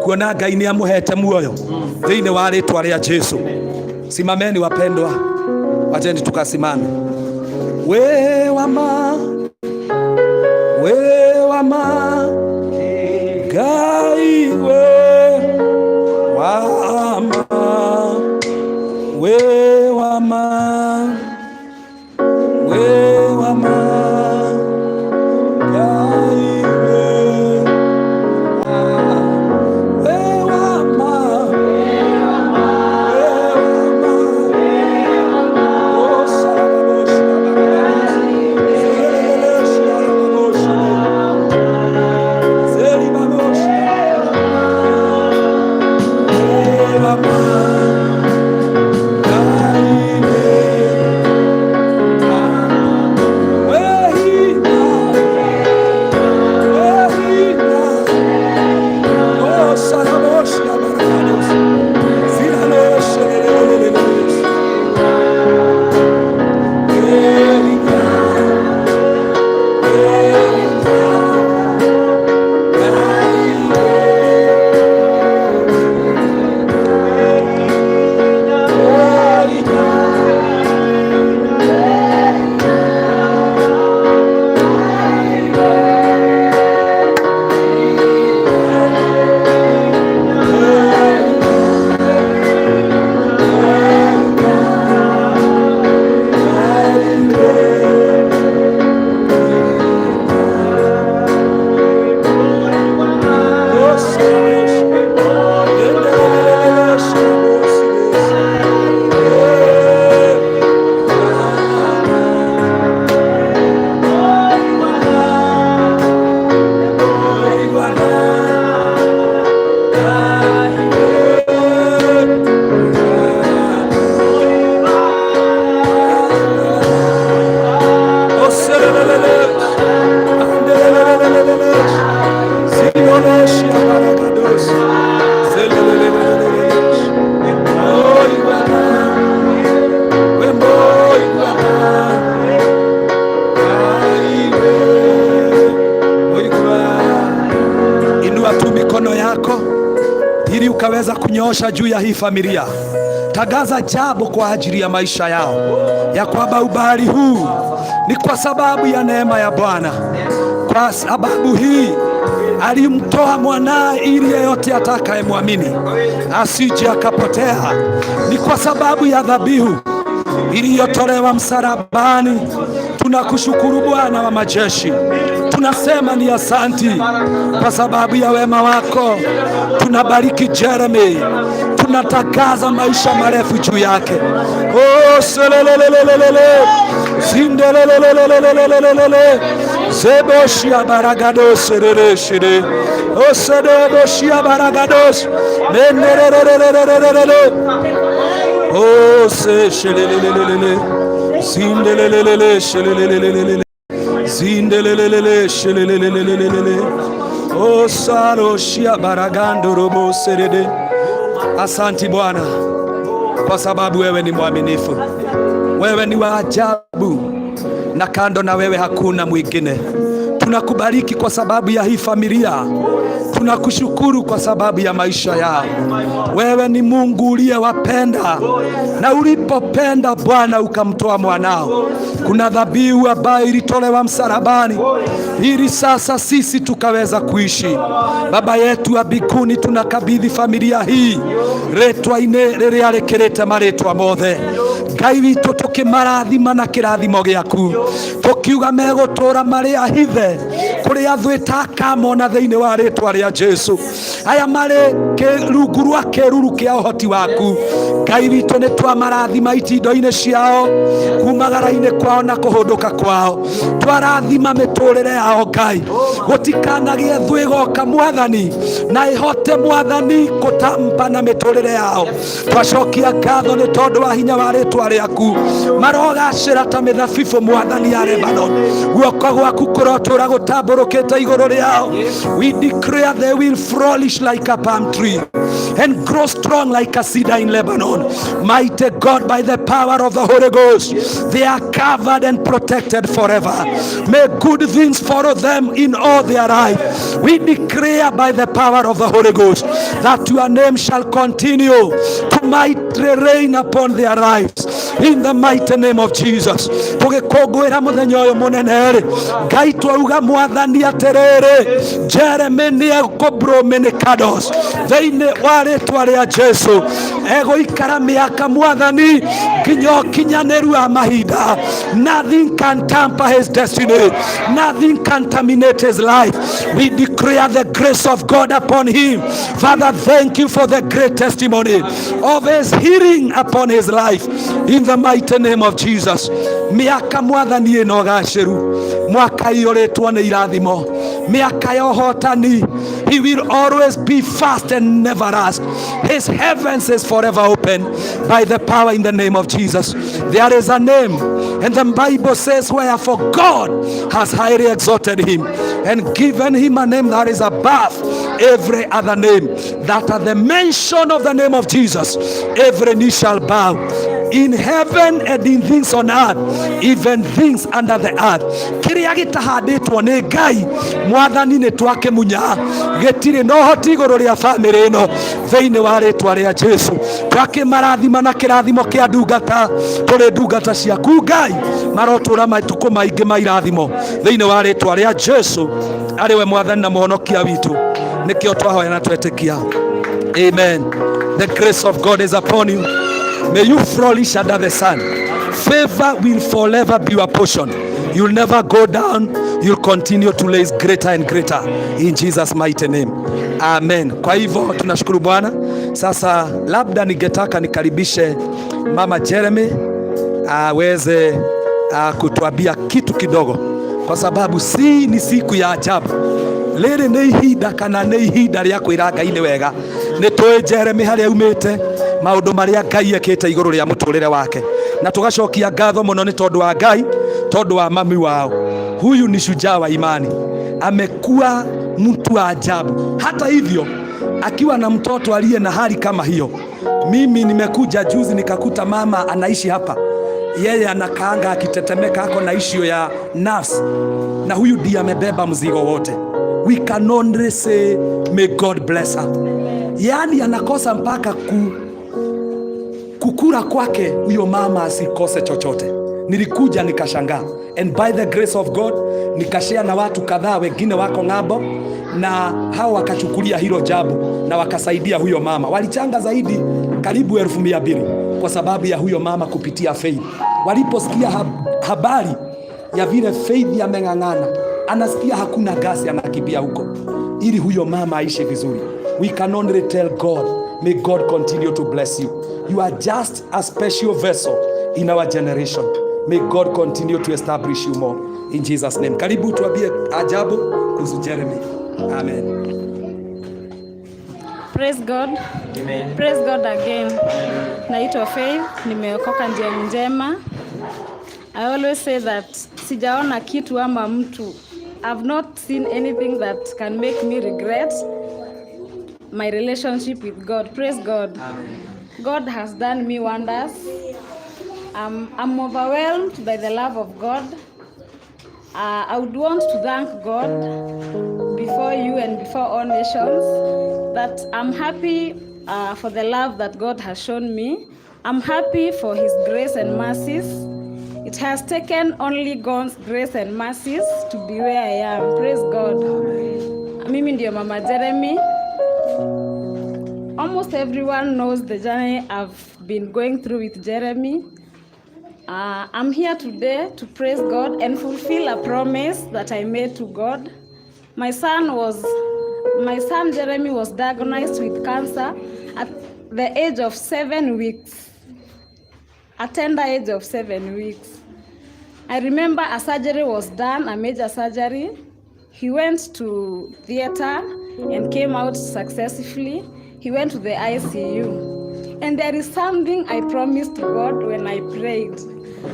kuona Ngai ni amuhete muoyo thiini wa ritwa ria Jesu. Simameni wapendwa, wacheni tukasimame. We wama, we wama, Ngai we wama, we wama, we wama, Ngai we we wama, we wama, oh sarababosh, zerelesh, zeribabosh, we wama, Ngai we. We Nyosha juu ya hii familia, tangaza jambo kwa ajili ya maisha yao, ya kwamba ubali huu ni kwa sababu ya neema ya Bwana. Kwa sababu hii alimtoa mwanaye ili yeyote atakayemwamini asije akapotea. Ni kwa sababu ya dhabihu iliyotolewa msalabani. Tunakushukuru Bwana wa majeshi, tunasema ni asanti kwa sababu ya wema wako. Tunabariki Jeremy, tunatangaza maisha marefu juu yake. Oh, selelelelelele zindelelelelelelelele zeboshia baragados rereshire osedeboshia baragados menerererererere Oh, se shelelelelele zindelelelele shelelelelele zindelelelele shelelelelele oh saloshia baragando robo serede. Asanti Bwana kwa sababu wewe ni mwaminifu, wewe ni wa ajabu, na kando na wewe hakuna mwingine. Tunakubariki kwa sababu ya hii familia, tunakushukuru kwa sababu ya maisha yao. Wewe ni Mungu uliyewapenda, na ulipopenda Bwana ukamtoa mwanao. Kuna dhabihu ambayo ilitolewa msalabani ili sasa sisi tukaweza kuishi. Baba yetu wa mbinguni, tunakabidhi familia hii rĩtwa-inĩ rĩrĩa rĩkĩrĩte marĩtwa mothe. Ngai witũ, tũkĩmarathima na kĩrathimo gĩaku, tũkiuga megũtũra marĩ ahithe kũrĩa thũ ĩtakamona thĩinĩ wa rĩtwa rĩa Jesu. Aya marĩ rungu rwa kĩruru kĩa ũhoti waku Ngai witũ, nĩ twamarathima itindo-inĩ ciao, kumagara-inĩ kwao na kũhũndũka kwao. Twarathima mĩtũrĩre yao Ngai, gũtikanagĩe thũ ĩgoka Mwathani na ĩhote Mwathani gũtampa na mĩtũrĩre yao. Twacokia ngatho nĩ tondũ wa hinya wa rĩtwa rĩaku. Marogacĩra ta mĩthabibũ Mwathani ya Lebanon, guoko gwaku kũrotũra gũtambũrũkĩte igũrũ rĩao. We declare they will flourish like a palm tree and grow strong like a cedar in Lebanon. Mighty God, by the power of the Holy Ghost, they are covered and protected forever. May good things follow them in all their life. We declare by the power of the Holy Ghost that your name shall continue to mightily reign upon their lives in the mighty name of Jesus. Tũgĩkũngũĩra mũthenya ũyũ mũnene rĩ, Ngai, twauga Mwathani atĩrĩrĩ, Jeremy nĩ egũkũbrominicados thĩinĩ wa rĩtwa rĩa Jesu. Egũikara mĩaka Mwathani nginya ũkinyanĩru wa mahinda. Nothing can tamper his destiny, nothing can terminate his life. We declare the grace of God upon him. Father, thank you for the great testimony of his healing upon his life in the mighty name of Jesus. Mĩaka Mwathani ĩno gacĩru, mwaka iyũrĩtwo nĩ irathimo, mĩaka ya ũhotani. He will always be fast and never rust. His heavens is forever open by the power in the name of Jesus. There is a name, and the Bible says, wherefore God has highly exalted him and given him a name that is above every other name, that at the mention of the name of Jesus every knee shall bow in heaven and in things on earth, even things under the earth. Kĩrĩa gĩtahandĩtwo nĩ Ngai Mwathani nĩ twakĩmunya, gĩtirĩ na ũhoti igũrũ rĩa bamĩrĩ ĩno thĩinĩ wa rĩtwa rĩa Jesu. Twakĩmarathima na kĩrathimo kĩa ndungata, tũrĩ ndungata ciaku Ngai, marotũra matukũ maingĩ ma irathimo thĩinĩ wa rĩtwa rĩa Jesu, arĩ we Mwathani na Mũhonokia witũ. Nĩkĩo twahoya na twetĩkia, amen. The grace of God is upon you. May you flourish under the sun. Favor will forever be your portion. You'll never go down. You'll continue to raise greater and greater in Jesus' mighty name, amen. Kwa hivyo tunashukuru Bwana. Sasa labda ningetaka nikaribishe Mama Jeremy aweze kutuambia kitu kidogo, kwa sababu si ni siku ya ajabu. Rĩrĩ nĩ ihinda kana nĩ ihinda rĩa kwĩra Ngai nĩ wega. Nĩ tũĩ Jeremy harĩa aumĩte, maũndũ marĩa Ngai ekĩte igũrũ rĩa mũtũrĩre wake, na tũgacokia ngatho mũno nĩ tondũ wa Ngai, tondũ wa mami wao. Huyu ni shujaa wa imani, amekuwa mtu wa ajabu. Hata hivyo akiwa na mtoto aliye na hali kama hiyo. Mimi nimekuja juzi nikakuta mama anaishi hapa, yeye anakaanga akitetemeka, ako na issue ya nerves, na huyu ndiye amebeba mzigo wote. We can only say may God bless her. Yaani anakosa mpaka kukula kwake, huyo mama asikose chochote. Nilikuja nikashangaa, and by the grace of God nikashare na watu kadhaa wengine wako ng'ambo, na hao wakachukulia hilo jambo na wakasaidia huyo mama. Walichanga zaidi karibu 200,000 kwa sababu ya huyo mama kupitia Faith. Waliposikia habari ya vile Faith ameng'ang'ana, anasikia hakuna gasi, anakimbia huko ili huyo mama aishi vizuri. We can only tell God, may God continue to bless you. You are just a special vessel in our generation. May God continue to establish you more in Jesus name. Karibu tuambie ajabu kuhusu Jeremy. Amen. Praise God. Amen. Praise God again. Naitwa Faith, nimeokoka njia njema. I always say that sijaona kitu ama mtu. I've not seen anything that can make me regret my relationship with God. Praise God. Amen. God has done me wonders. I'm overwhelmed by the love of God. I would want to thank God before you and before all nations that I'm happy for the love that God has shown me. I'm happy for His grace and mercies. It has taken only God's grace and mercies to be where I am. Praise God. Mimi ndio Mama Jeremy. Almost everyone knows the journey I've been going through with Jeremy. I'm here today to praise God and fulfill a promise that I made to God. My son Jeremy was diagnosed with cancer at the age of 7 weeks, a tender age of 7 weeks. I remember a surgery was done, a major surgery. He went to theater and came out successfully. He went to the ICU. And there is something I promised God when I prayed.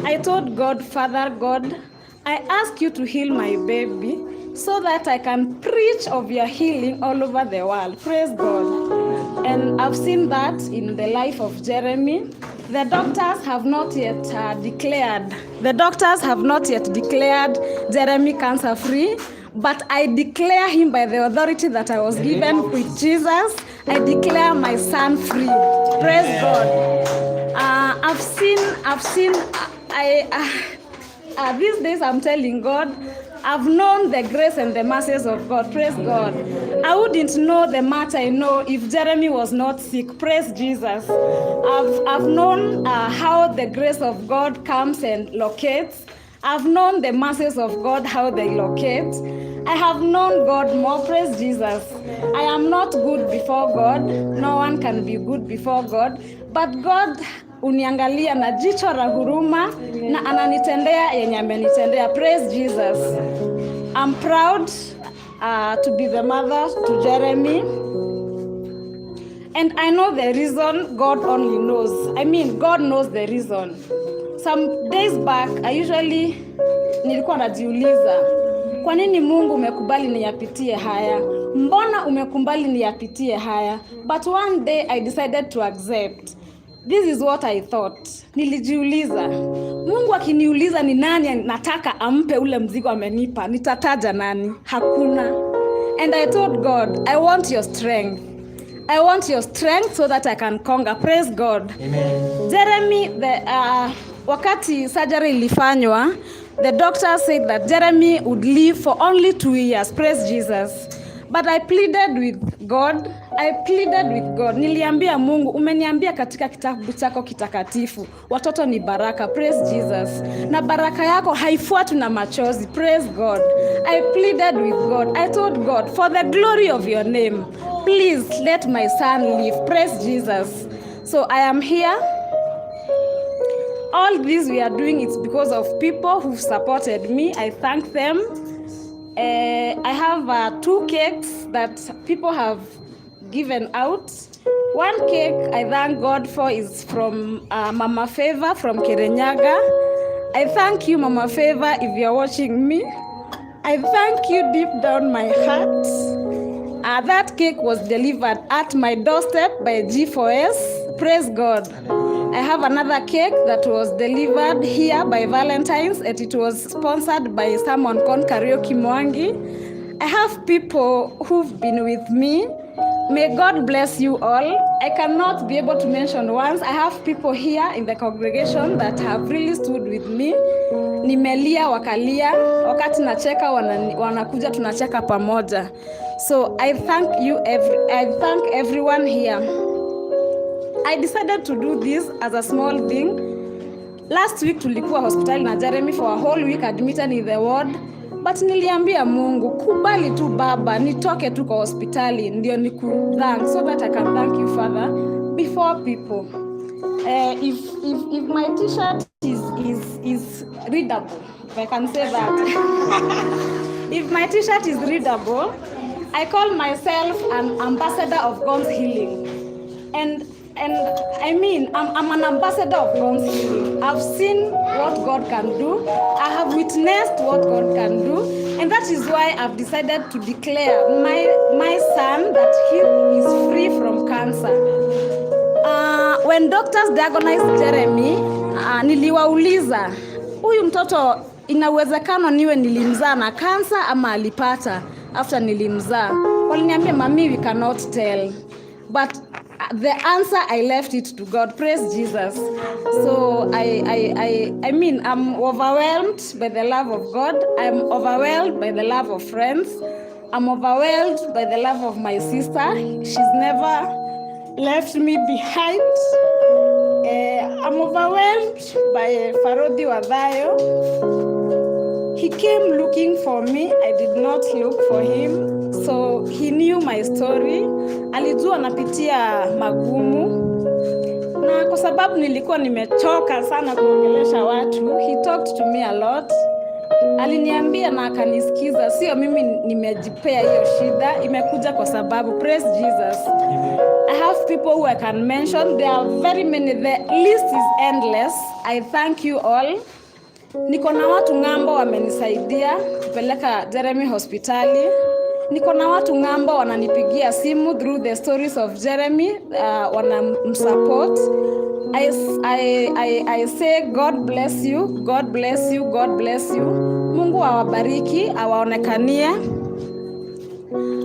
I told God, "Father God, I ask you to heal my baby so that I can preach of your healing all over the world." Praise God. And I've seen that in the life of Jeremy. The doctors have not yet declared, the doctors have not yet declared Jeremy cancer free, but I declare him by the authority that I was given with Jesus. I declare my son free. Praise God. I've seen, I, these days I'm telling God, I've known the grace and the mercies of God. Praise God. I wouldn't know the much I know if Jeremy was not sick. Praise Jesus. I've known how the grace of God comes and locates. I've known the mercies of God, how they locate. I have known God more. Praise Jesus. I am not good before God. No one can be good before God. But God uniangalia na jicho la huruma na ananitendea yenye amenitendea. Praise Jesus. I'm proud to be the mother to Jeremy. And I know the reason, God only knows. I mean, God knows the reason. Some days back, I usually nilikuwa najiuliza, kwa nini Mungu umekubali niyapitie haya? Mbona umekubali niyapitie haya? But one day I decided to accept. This is what I thought. Nilijiuliza, Mungu akiniuliza ni nani nataka ampe ule mzigo amenipa, nitataja nani? Hakuna. And I told God, "I want your strength. I want your strength so that I can conquer." Praise God. Amen. Jeremy, wakati surgery ilifanywa, the doctor said that Jeremy would live for only 2 years. Praise Jesus. But I pleaded with God. I pleaded with God. Niliambia Mungu, "Umeniambia katika kitabu chako kitakatifu, watoto ni baraka." Praise Jesus. Na baraka yako haifuatwi na machozi. Praise God. I pleaded with God. I told God, "For the glory of your name, please let my son live." Praise Jesus. So I am here. All this we are doing, it's because of people who've supported me. I thank them. I have two cakes that people have given out. One cake I thank God for is from Mama Favor from Kirinyaga. I thank you, Mama Favor, if you're watching me. I thank you deep down my heart. That cake was delivered at my doorstep by G4S. Praise God. I have another cake that was delivered here by Valentine's, and it was sponsored by someone called Karaoke Mwangi. I have people who've been with me. May God bless you all. I cannot be able to mention once. I have people here in the congregation that have really stood with me. Nimelia wakalia, wakati nacheka wanakuja tunacheka pamoja. So I thank everyone here. I decided to do this as a small thing. Last week tulikuwa hospitali na Jeremy for a whole week, admitted in the ward. But niliambia Mungu, kubali tu Baba, nitoke tu kwa hospitali ndio niku thank so that I can thank you, Father, before people. If my T-shirt is readable, if I can say that. If my T-shirt is readable, I call myself an ambassador of God's healing. And I mean, I'm an ambassador of God's healing. I've seen what God can do. I have witnessed what God can do. And that is why I've decided to declare my son that he is free from cancer. When doctors diagnosed Jeremy, niliwauliza, huyu mtoto ina uwezekano niwe nilimzaa na kansa ama alipata after nilimzaa? Waliniambia, "Mami, we cannot tell." But the answer, I left it to God. Praise Jesus. So I mean, I'm overwhelmed by the love of God. I'm overwhelmed by the love of friends. I'm overwhelmed by the love of my sister. She's never left me behind. I'm overwhelmed by Farodi Wadayo. He came looking for me. I did not look for him. So he knew my story. Alijua napitia magumu. Na kwa sababu nilikuwa nimechoka sana kuongelesha watu, he talked to me a lot. Aliniambia na akanisikiza, sio mimi nimejipea hiyo shida, imekuja kwa sababu. Praise Jesus. I have people who I can mention. There are very many. The list is endless. I thank you all. Niko na watu ng'ambo wamenisaidia kupeleka Jeremy hospitali. Niko na watu ng'ambo wananipigia simu through the stories of Jeremy, wanamsupport. I say God bless you, God bless you, God bless you. Mungu awabariki, awaonekanie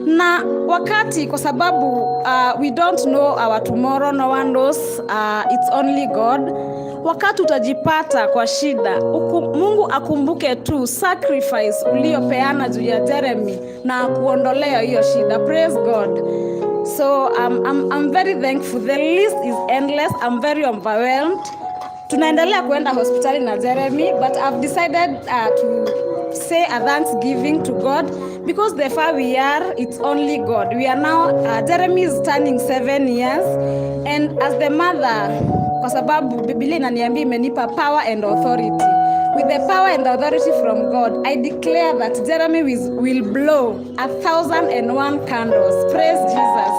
na wakati, kwa sababu we don't know our tomorrow, no one knows, it's only God. Wakati utajipata kwa shida, Mungu akumbuke tu sacrifice uliyopeana juu ya Jeremy na akuondolea hiyo shida. Praise God. So I'm very thankful. The list is endless. I'm very overwhelmed. Tunaendelea kuenda hospitali na Jeremy, but I've decided to say a thanksgiving to God because the far we are, it's only God. We are now, Jeremy is turning 7 years, and as the mother, kwa sababu Biblia inaniambia imenipa power and authority. With the power and authority from God, I declare that Jeremy will blow 1,001 candles. Praise Jesus.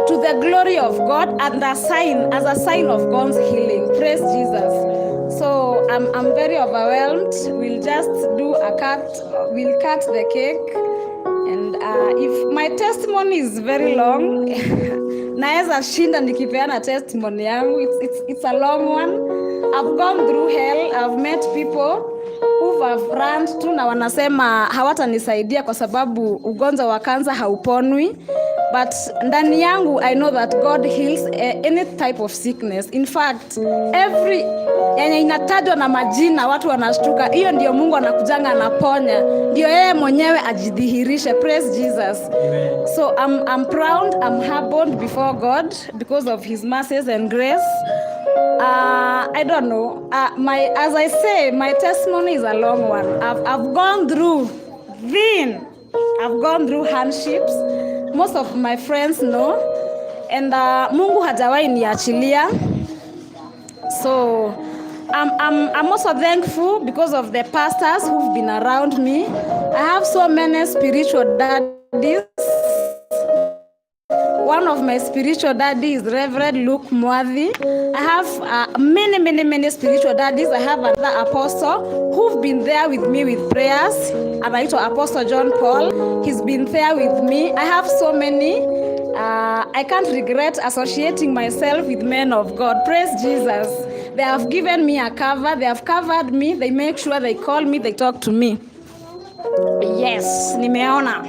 To the glory of God and a sign, as a sign of God's healing. Praise Jesus. So I'm very overwhelmed. We'll just do a cut, we'll cut the cake. And if my testimony is very long, naweza shinda nikipeana testimony yangu. It's a long one. I've gone through hell. I've met people who have run to na wanasema hawatanisaidia kwa sababu ugonjwa wa kansa hauponwi, but ndani yangu I know that God heals any type of sickness. In fact, every yenye inatajwa na majina watu wanashtuka, hiyo ndio Mungu anakujanga anaponya, ndio yeye mwenyewe ajidhihirishe. Praise Jesus. So I'm proud, I'm humbled before God because of his mercies and grace. I don't know. My, as I say, my testimony is a long one. I've gone through thin. I've gone through hardships. Most of my friends know. And Mungu hajawahi niachilia. So I'm also thankful because of the pastors who've been around me. I have so many spiritual daddies. One of my spiritual daddy is Reverend Luke Mwadhi. I have many, many, many spiritual daddies. I have another apostle who've been there with me with prayers. Anaitwa Apostle John Paul. He's been there with me. I have so many. I can't regret associating myself with men of God. Praise Jesus. They have given me a cover. They have covered me. They make sure they call me. They talk to me. Yes, nimeona.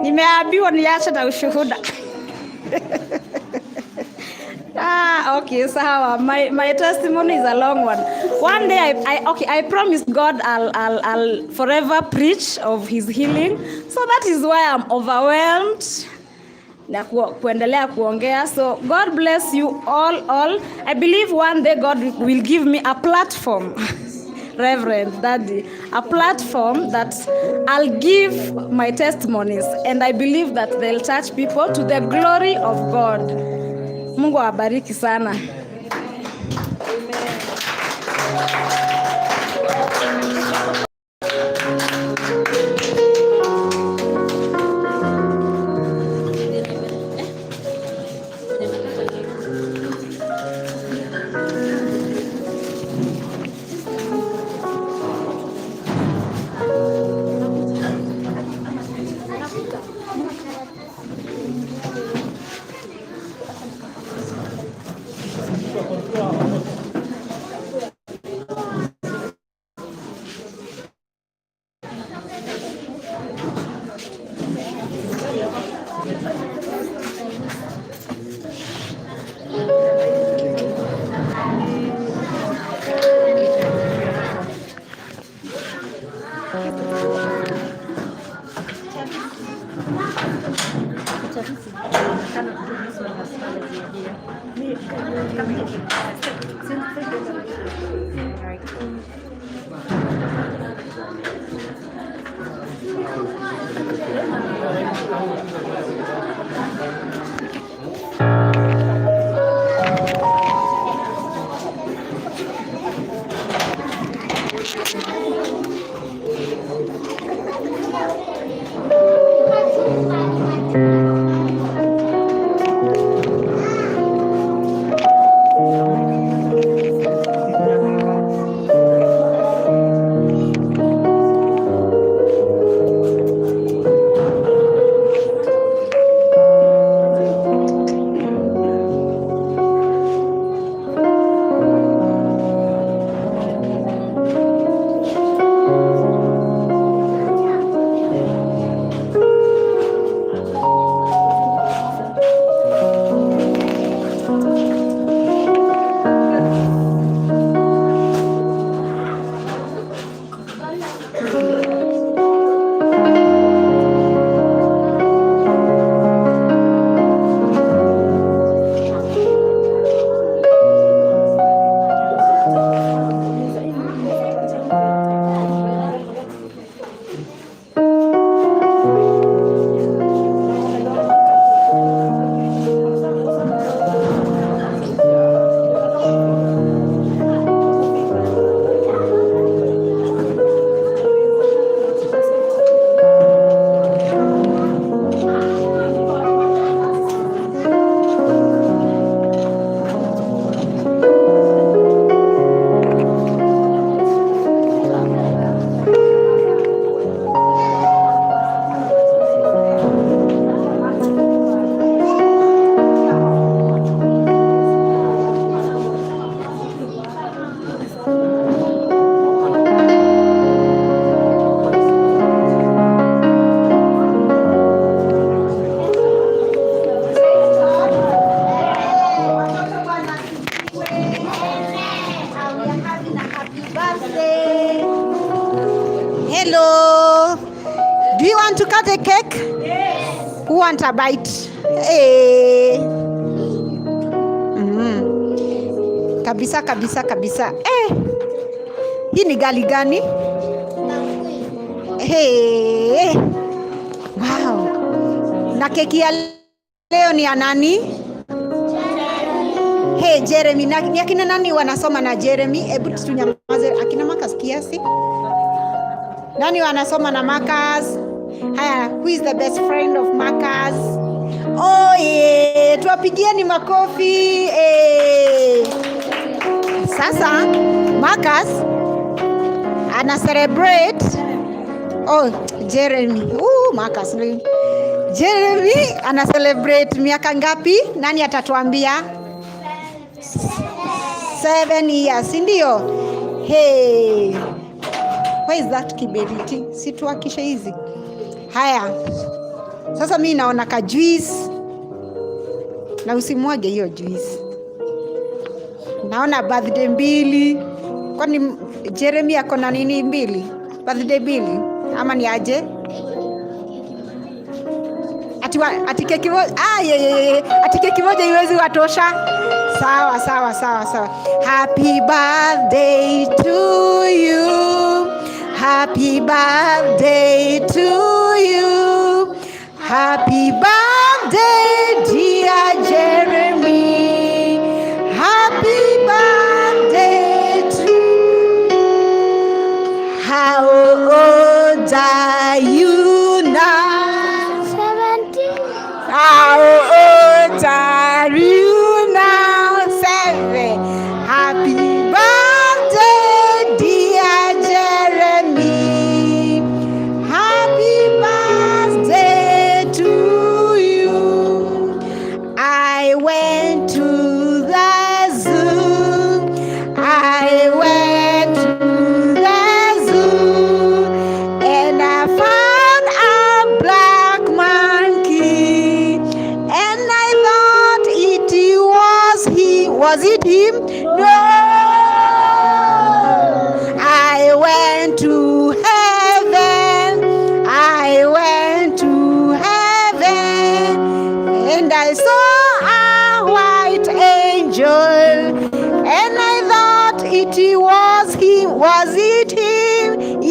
Nimeona. Nimeambiwa niache na ushuhuda. Ah, okay, sawa. My testimony is a long one. One day, I promised God I'll forever preach of His healing. So that is why I'm overwhelmed na kuendelea kuongea. So God bless you all. I believe one day God will give me a platform. Reverend Daddy, a platform that I'll give my testimonies, and I believe that they'll touch people to the glory of God. Mungu awabariki sana. Watoto, Bwana asifiwe. We are having a happy birthday. Hello. Do you want to cut a cake? Yes. Who want a bite? Hey. Kabisa kabisa kabisa. Eh. Hii ni gali gani? Hey. Wow. Na keki ya leo ni ya nani? Hey, Jeremy, na, ni akina nani wanasoma na Jeremy? Hebu tunyamaze, akina Marcus kiasi. Nani wanasoma na Marcus? Haya, who is the best friend of Marcus? Oh yeah, tuwapigieni makofi. Eh. Sasa Marcus ana celebrate. Oh, Jeremy. Ooh, Marcus. Jeremy ana celebrate miaka ngapi? Nani atatuambia? 7 years, si ndio? Hey. Where is that kiberiti? Si tuwakishe hizi. Haya. Sasa mi naona ka juice, na usimwage hiyo juice. Naona birthday mbili. Kwani Jeremy ako na nini mbili? Birthday mbili ama ni aje? Ati keki moja, ah, ye, ye, ye. Ati keki moja iwezi watosha. Sawa sawa sawa sawa. Happy birthday to you. Happy birthday to you. Happy birthday, dear Jeremy. Happy birthday to. How old are you now? 17. How old are you now? 7. Happy birthday, dear Jeremy. Happy birthday to you. I went to the zoo. I went to the zoo and I found a black monkey. And I thought it was he. Was it him? No. I went to heaven. I went to heaven. And I saw a white angel. And I thought it was him. Was it him?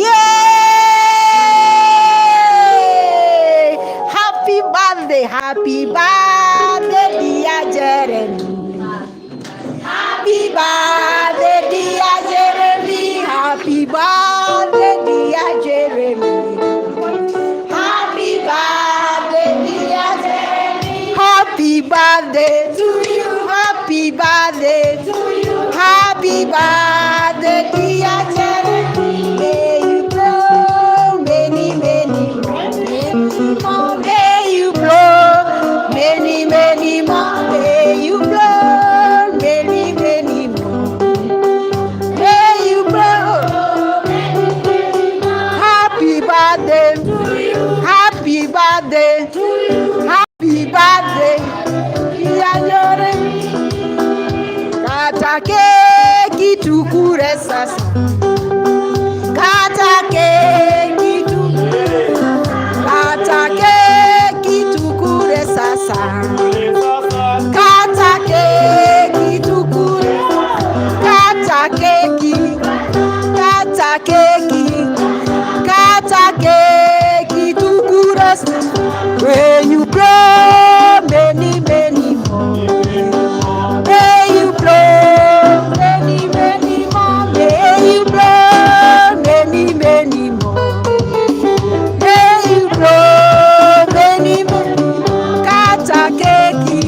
Yay! Happy birthday, happy birthday, dear Jeremy. Happy birthday, dear Jeremy. Happy birthday, dear Jeremy. Happy birthday, dear Jeremy. Happy birthday to you. Happy birthday to you. Happy birthday, dear Jeremy. May you blow many, many more. May you blow many, many more. May you blow many, many more. May you blow. Happy birthday to you. Happy birthday to you. Happy birthday. Dear Jeremy. Kata keki tukule sasa. Kata keki tukule. Kata keki tukule sasa. Kata keki tukule. Kata keki. Kata keki. Kata keki tukule sasa. When you blow many, many more. May you blow many, many more. May you blow many, many more. May you blow many, many. Kata keki,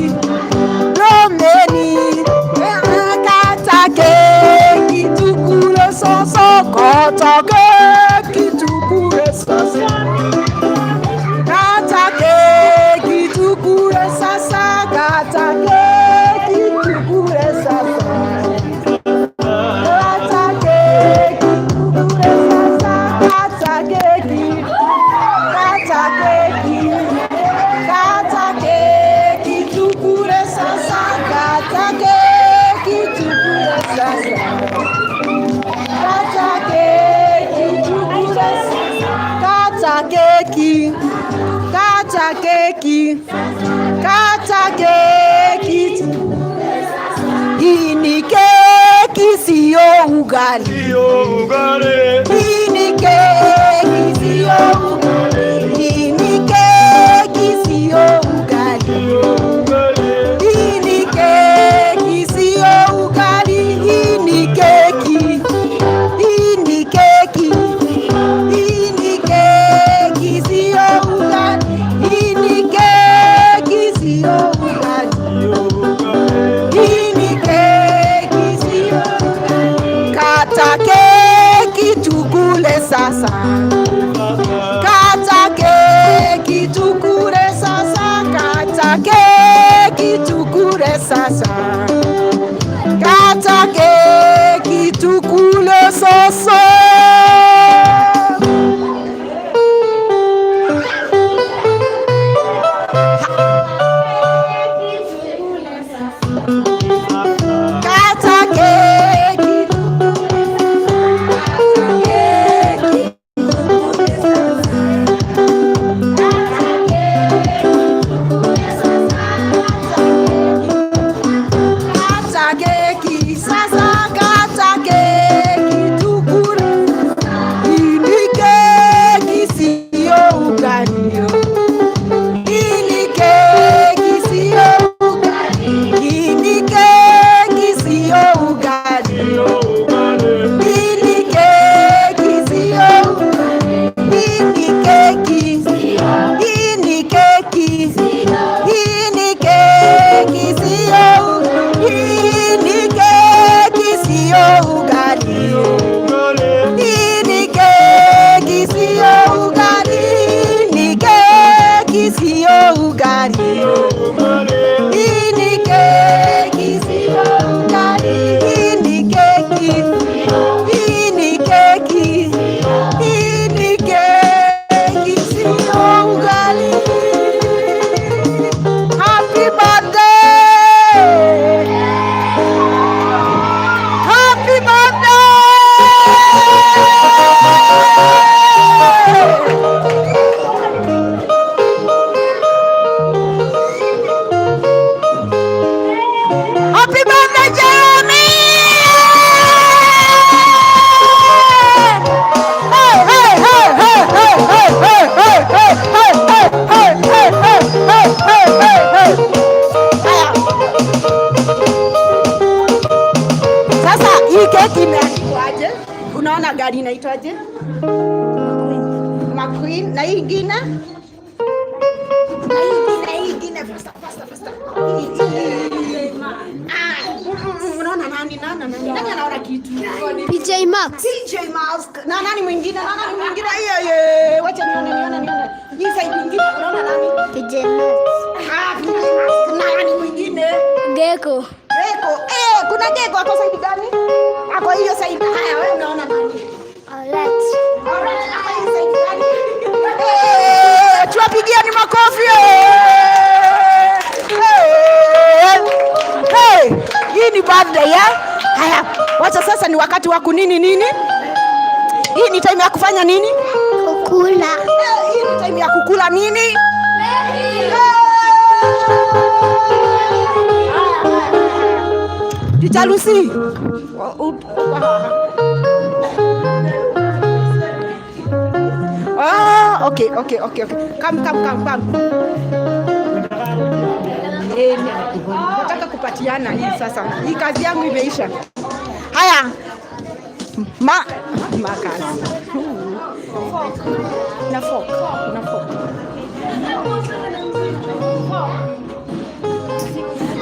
blow many. Kata keki tukule sasa. Kata keki tukule sasa. Kata keki tukule sasa. Kata keki tukule sasa. Kata keki tukule sasa. Kata keki. Kata keki. Kata keki tukule sasa. Kata keki tukule sasa. Kata keki tukule sasa. Kata keki. Kata keki. Kata keki. Hii ni keki sio ugali. Hii ni keki sio ugali. Hii ni keki sio ugali. Hii ni keki sio ugali. Hii ni keki. Hii ni keki. Hii ni keki sio ugali. Hii ni keki sio ugali. Hii ni keki sio ugali. Kata keki tukule sasa. Kata keki tukule sasa. Kata keki tukule sasa. Kata keki tukule sasa. Kata keki. Keki. Kata keki sasa, kata keki tukule. Hii ni keki sio ugali. Hii ni keki sio ugali. Hii ni keki sio ugali. Hii ni keki sio ugali. Hii ni keki. Hii ni keki. Hii ni keki sio ugali. Hii ni keki sio ugali. Hii ni keki sio ugali. Ni keki sio ugali. Hii ni keki sio ugali. Hii ni keki. Hii ni keki. Hii ni keki sio ugali. Happy birthday! Happy birthday! Happy birthday, Jeremy! Hey, hey, hey, hey, hey, hey, hey, hey, hey, hey, hey, hey, hey, hey, hey, hey, hey. Haya. Sasa hii keki imeandikwaje? Unaona gari inaitwaje? McQueen. Na hii ingine? Na hii ingine, hii ingine, faster, faster, faster. Hii, hii. Ah, unaona nani, nani, nani? Nani anaona kitu? PJ Masks. PJ Mask. Na nani mwingine? Na nani mwingine? Iye, wacha nione, nione, nione. Hii side nyingine unaona nani? PJ Masks. Ah, PJ Mask. Na nani mwingine? Gecko. Gecko. Eh, kuna Gecko ako side gani? Ako hiyo side. Haya, wewe unaona nani? Alright. Alright, ako hiyo side gani? Eh, tuwapigieni makofi. Eh. Eh. Hey, hii ni birthday ya? Haya, wacha sasa ni wakati wa kunini nini? Hii ni time ya kufanya nini? Kukula. Eh, hii ni time ya kukula nini? Teacher Lucy. Oh, okay. Come, come, come, come. Eh, nataka kupatiana hii sasa. Hii kazi yangu imeisha. Haya. Ma kazi. Na fork, na fork.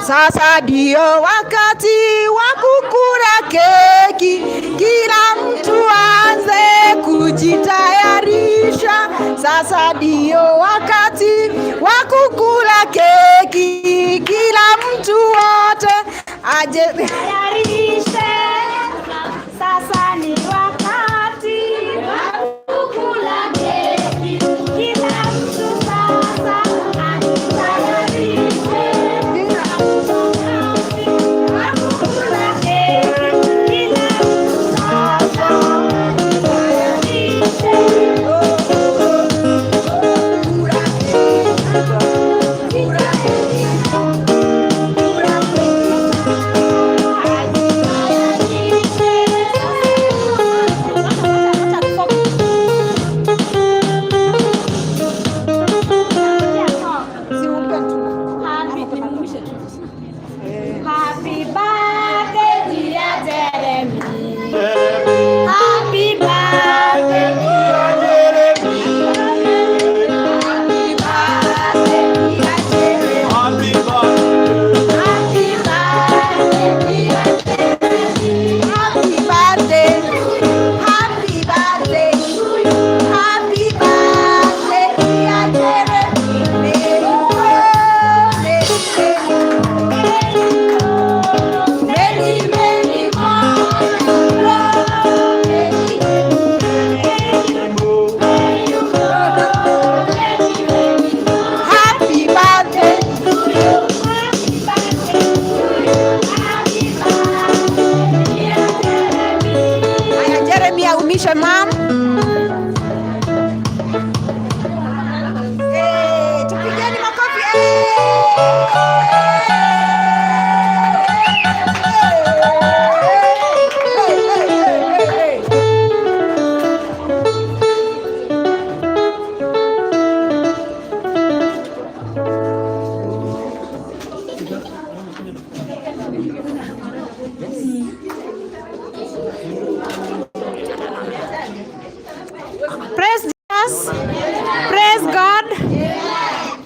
Sasa ndio wakati wa kukula keki, kila mtu aanze kujitayarisha. Sasa ndio wakati wa kukula keki, kila mtu wote aje. Tayarishe. Sasa ni wakati wa kukula keki. Kila mtu sasa ajitayarishe. Wa kukula keki. Kila mtu sasa ajitayarishe. Kula keki, kula keki, kula keki. Tukaribishe mum. Hey, tupigeni makofi. Hey! Hey, hey, hey, hey, hey. Praise Jesus. Praise God.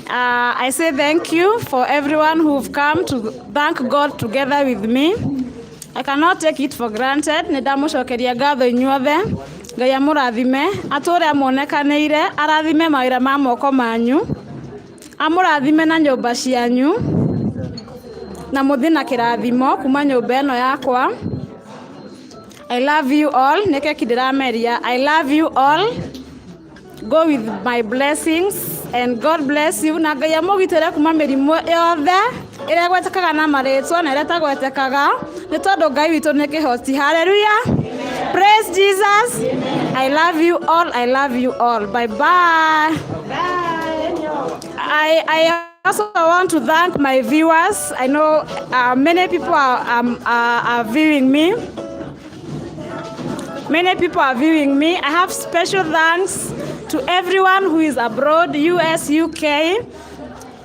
I say thank you for everyone who've come to thank God together with me. I cannot take it for granted. Nĩ ndamũcokeria ngatho inyuothe. Ngai amũrathime, atũre amuonekanĩire, arathime mawĩra ma moko manyu, amũrathime na nyũmba cianyu, na mũthiĩ na kĩrathimo kuma nyũmba ĩno yakwa. I love you all. Nĩ keki ndĩrameria. I love you all. Go with my blessings and God bless you. Na Ngai amũgitĩre kuma mĩrimũ yothe ĩrĩa ĩgwetekaga na marĩtwa na ĩrĩa ĩtagwetekaga, nĩ tondũ Ngai witũ nĩ kĩhoti. Hallelujah. Praise Jesus. I love you all. I love you all. Bye bye. I also want to thank my viewers. I know many people are viewing me. Many people are viewing me. I have special thanks to everyone who is abroad, US, UK.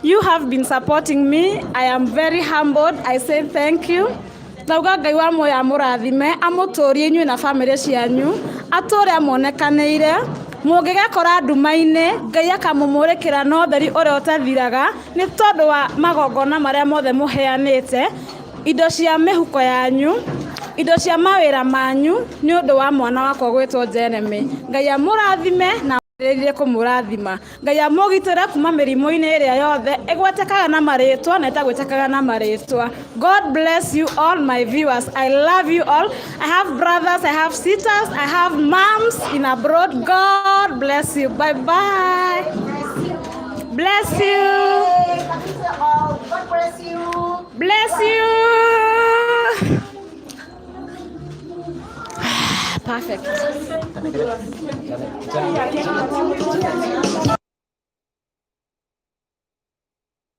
You have been supporting me. I am very humbled. I say thank you. Ndauga Ngai wa muoyo amũrathime, amũtũrie inyuĩ na bamĩrĩ cianyu, atũre amuonekanĩire. Mũngĩgekora nduma-inĩ, Ngai akamũmũrĩkĩra na ũtheri ũrĩa ũtathiraga, nĩ tondũ wa magongona marĩa mothe mũheanĩte, indo cia mĩhuko yanyu, indo cia mawĩra manyu, nĩ ũndũ wa mwana wakwa gwĩtwo Jeremy. Ngai amũrathime na rĩrĩrie kũmũrathima. Ngai amũgitĩre kuma mĩrimũ-inĩ ĩrĩa yothe ĩgwetekaga na marĩtwa na ĩtagwetekaga na marĩtwa. God bless you all, my viewers. I love you all. I have brothers, I have sisters, I have moms in abroad. God bless you. Bye bye. Bless you. Hey, kabisa all. God bless you. Bless you. Perfect.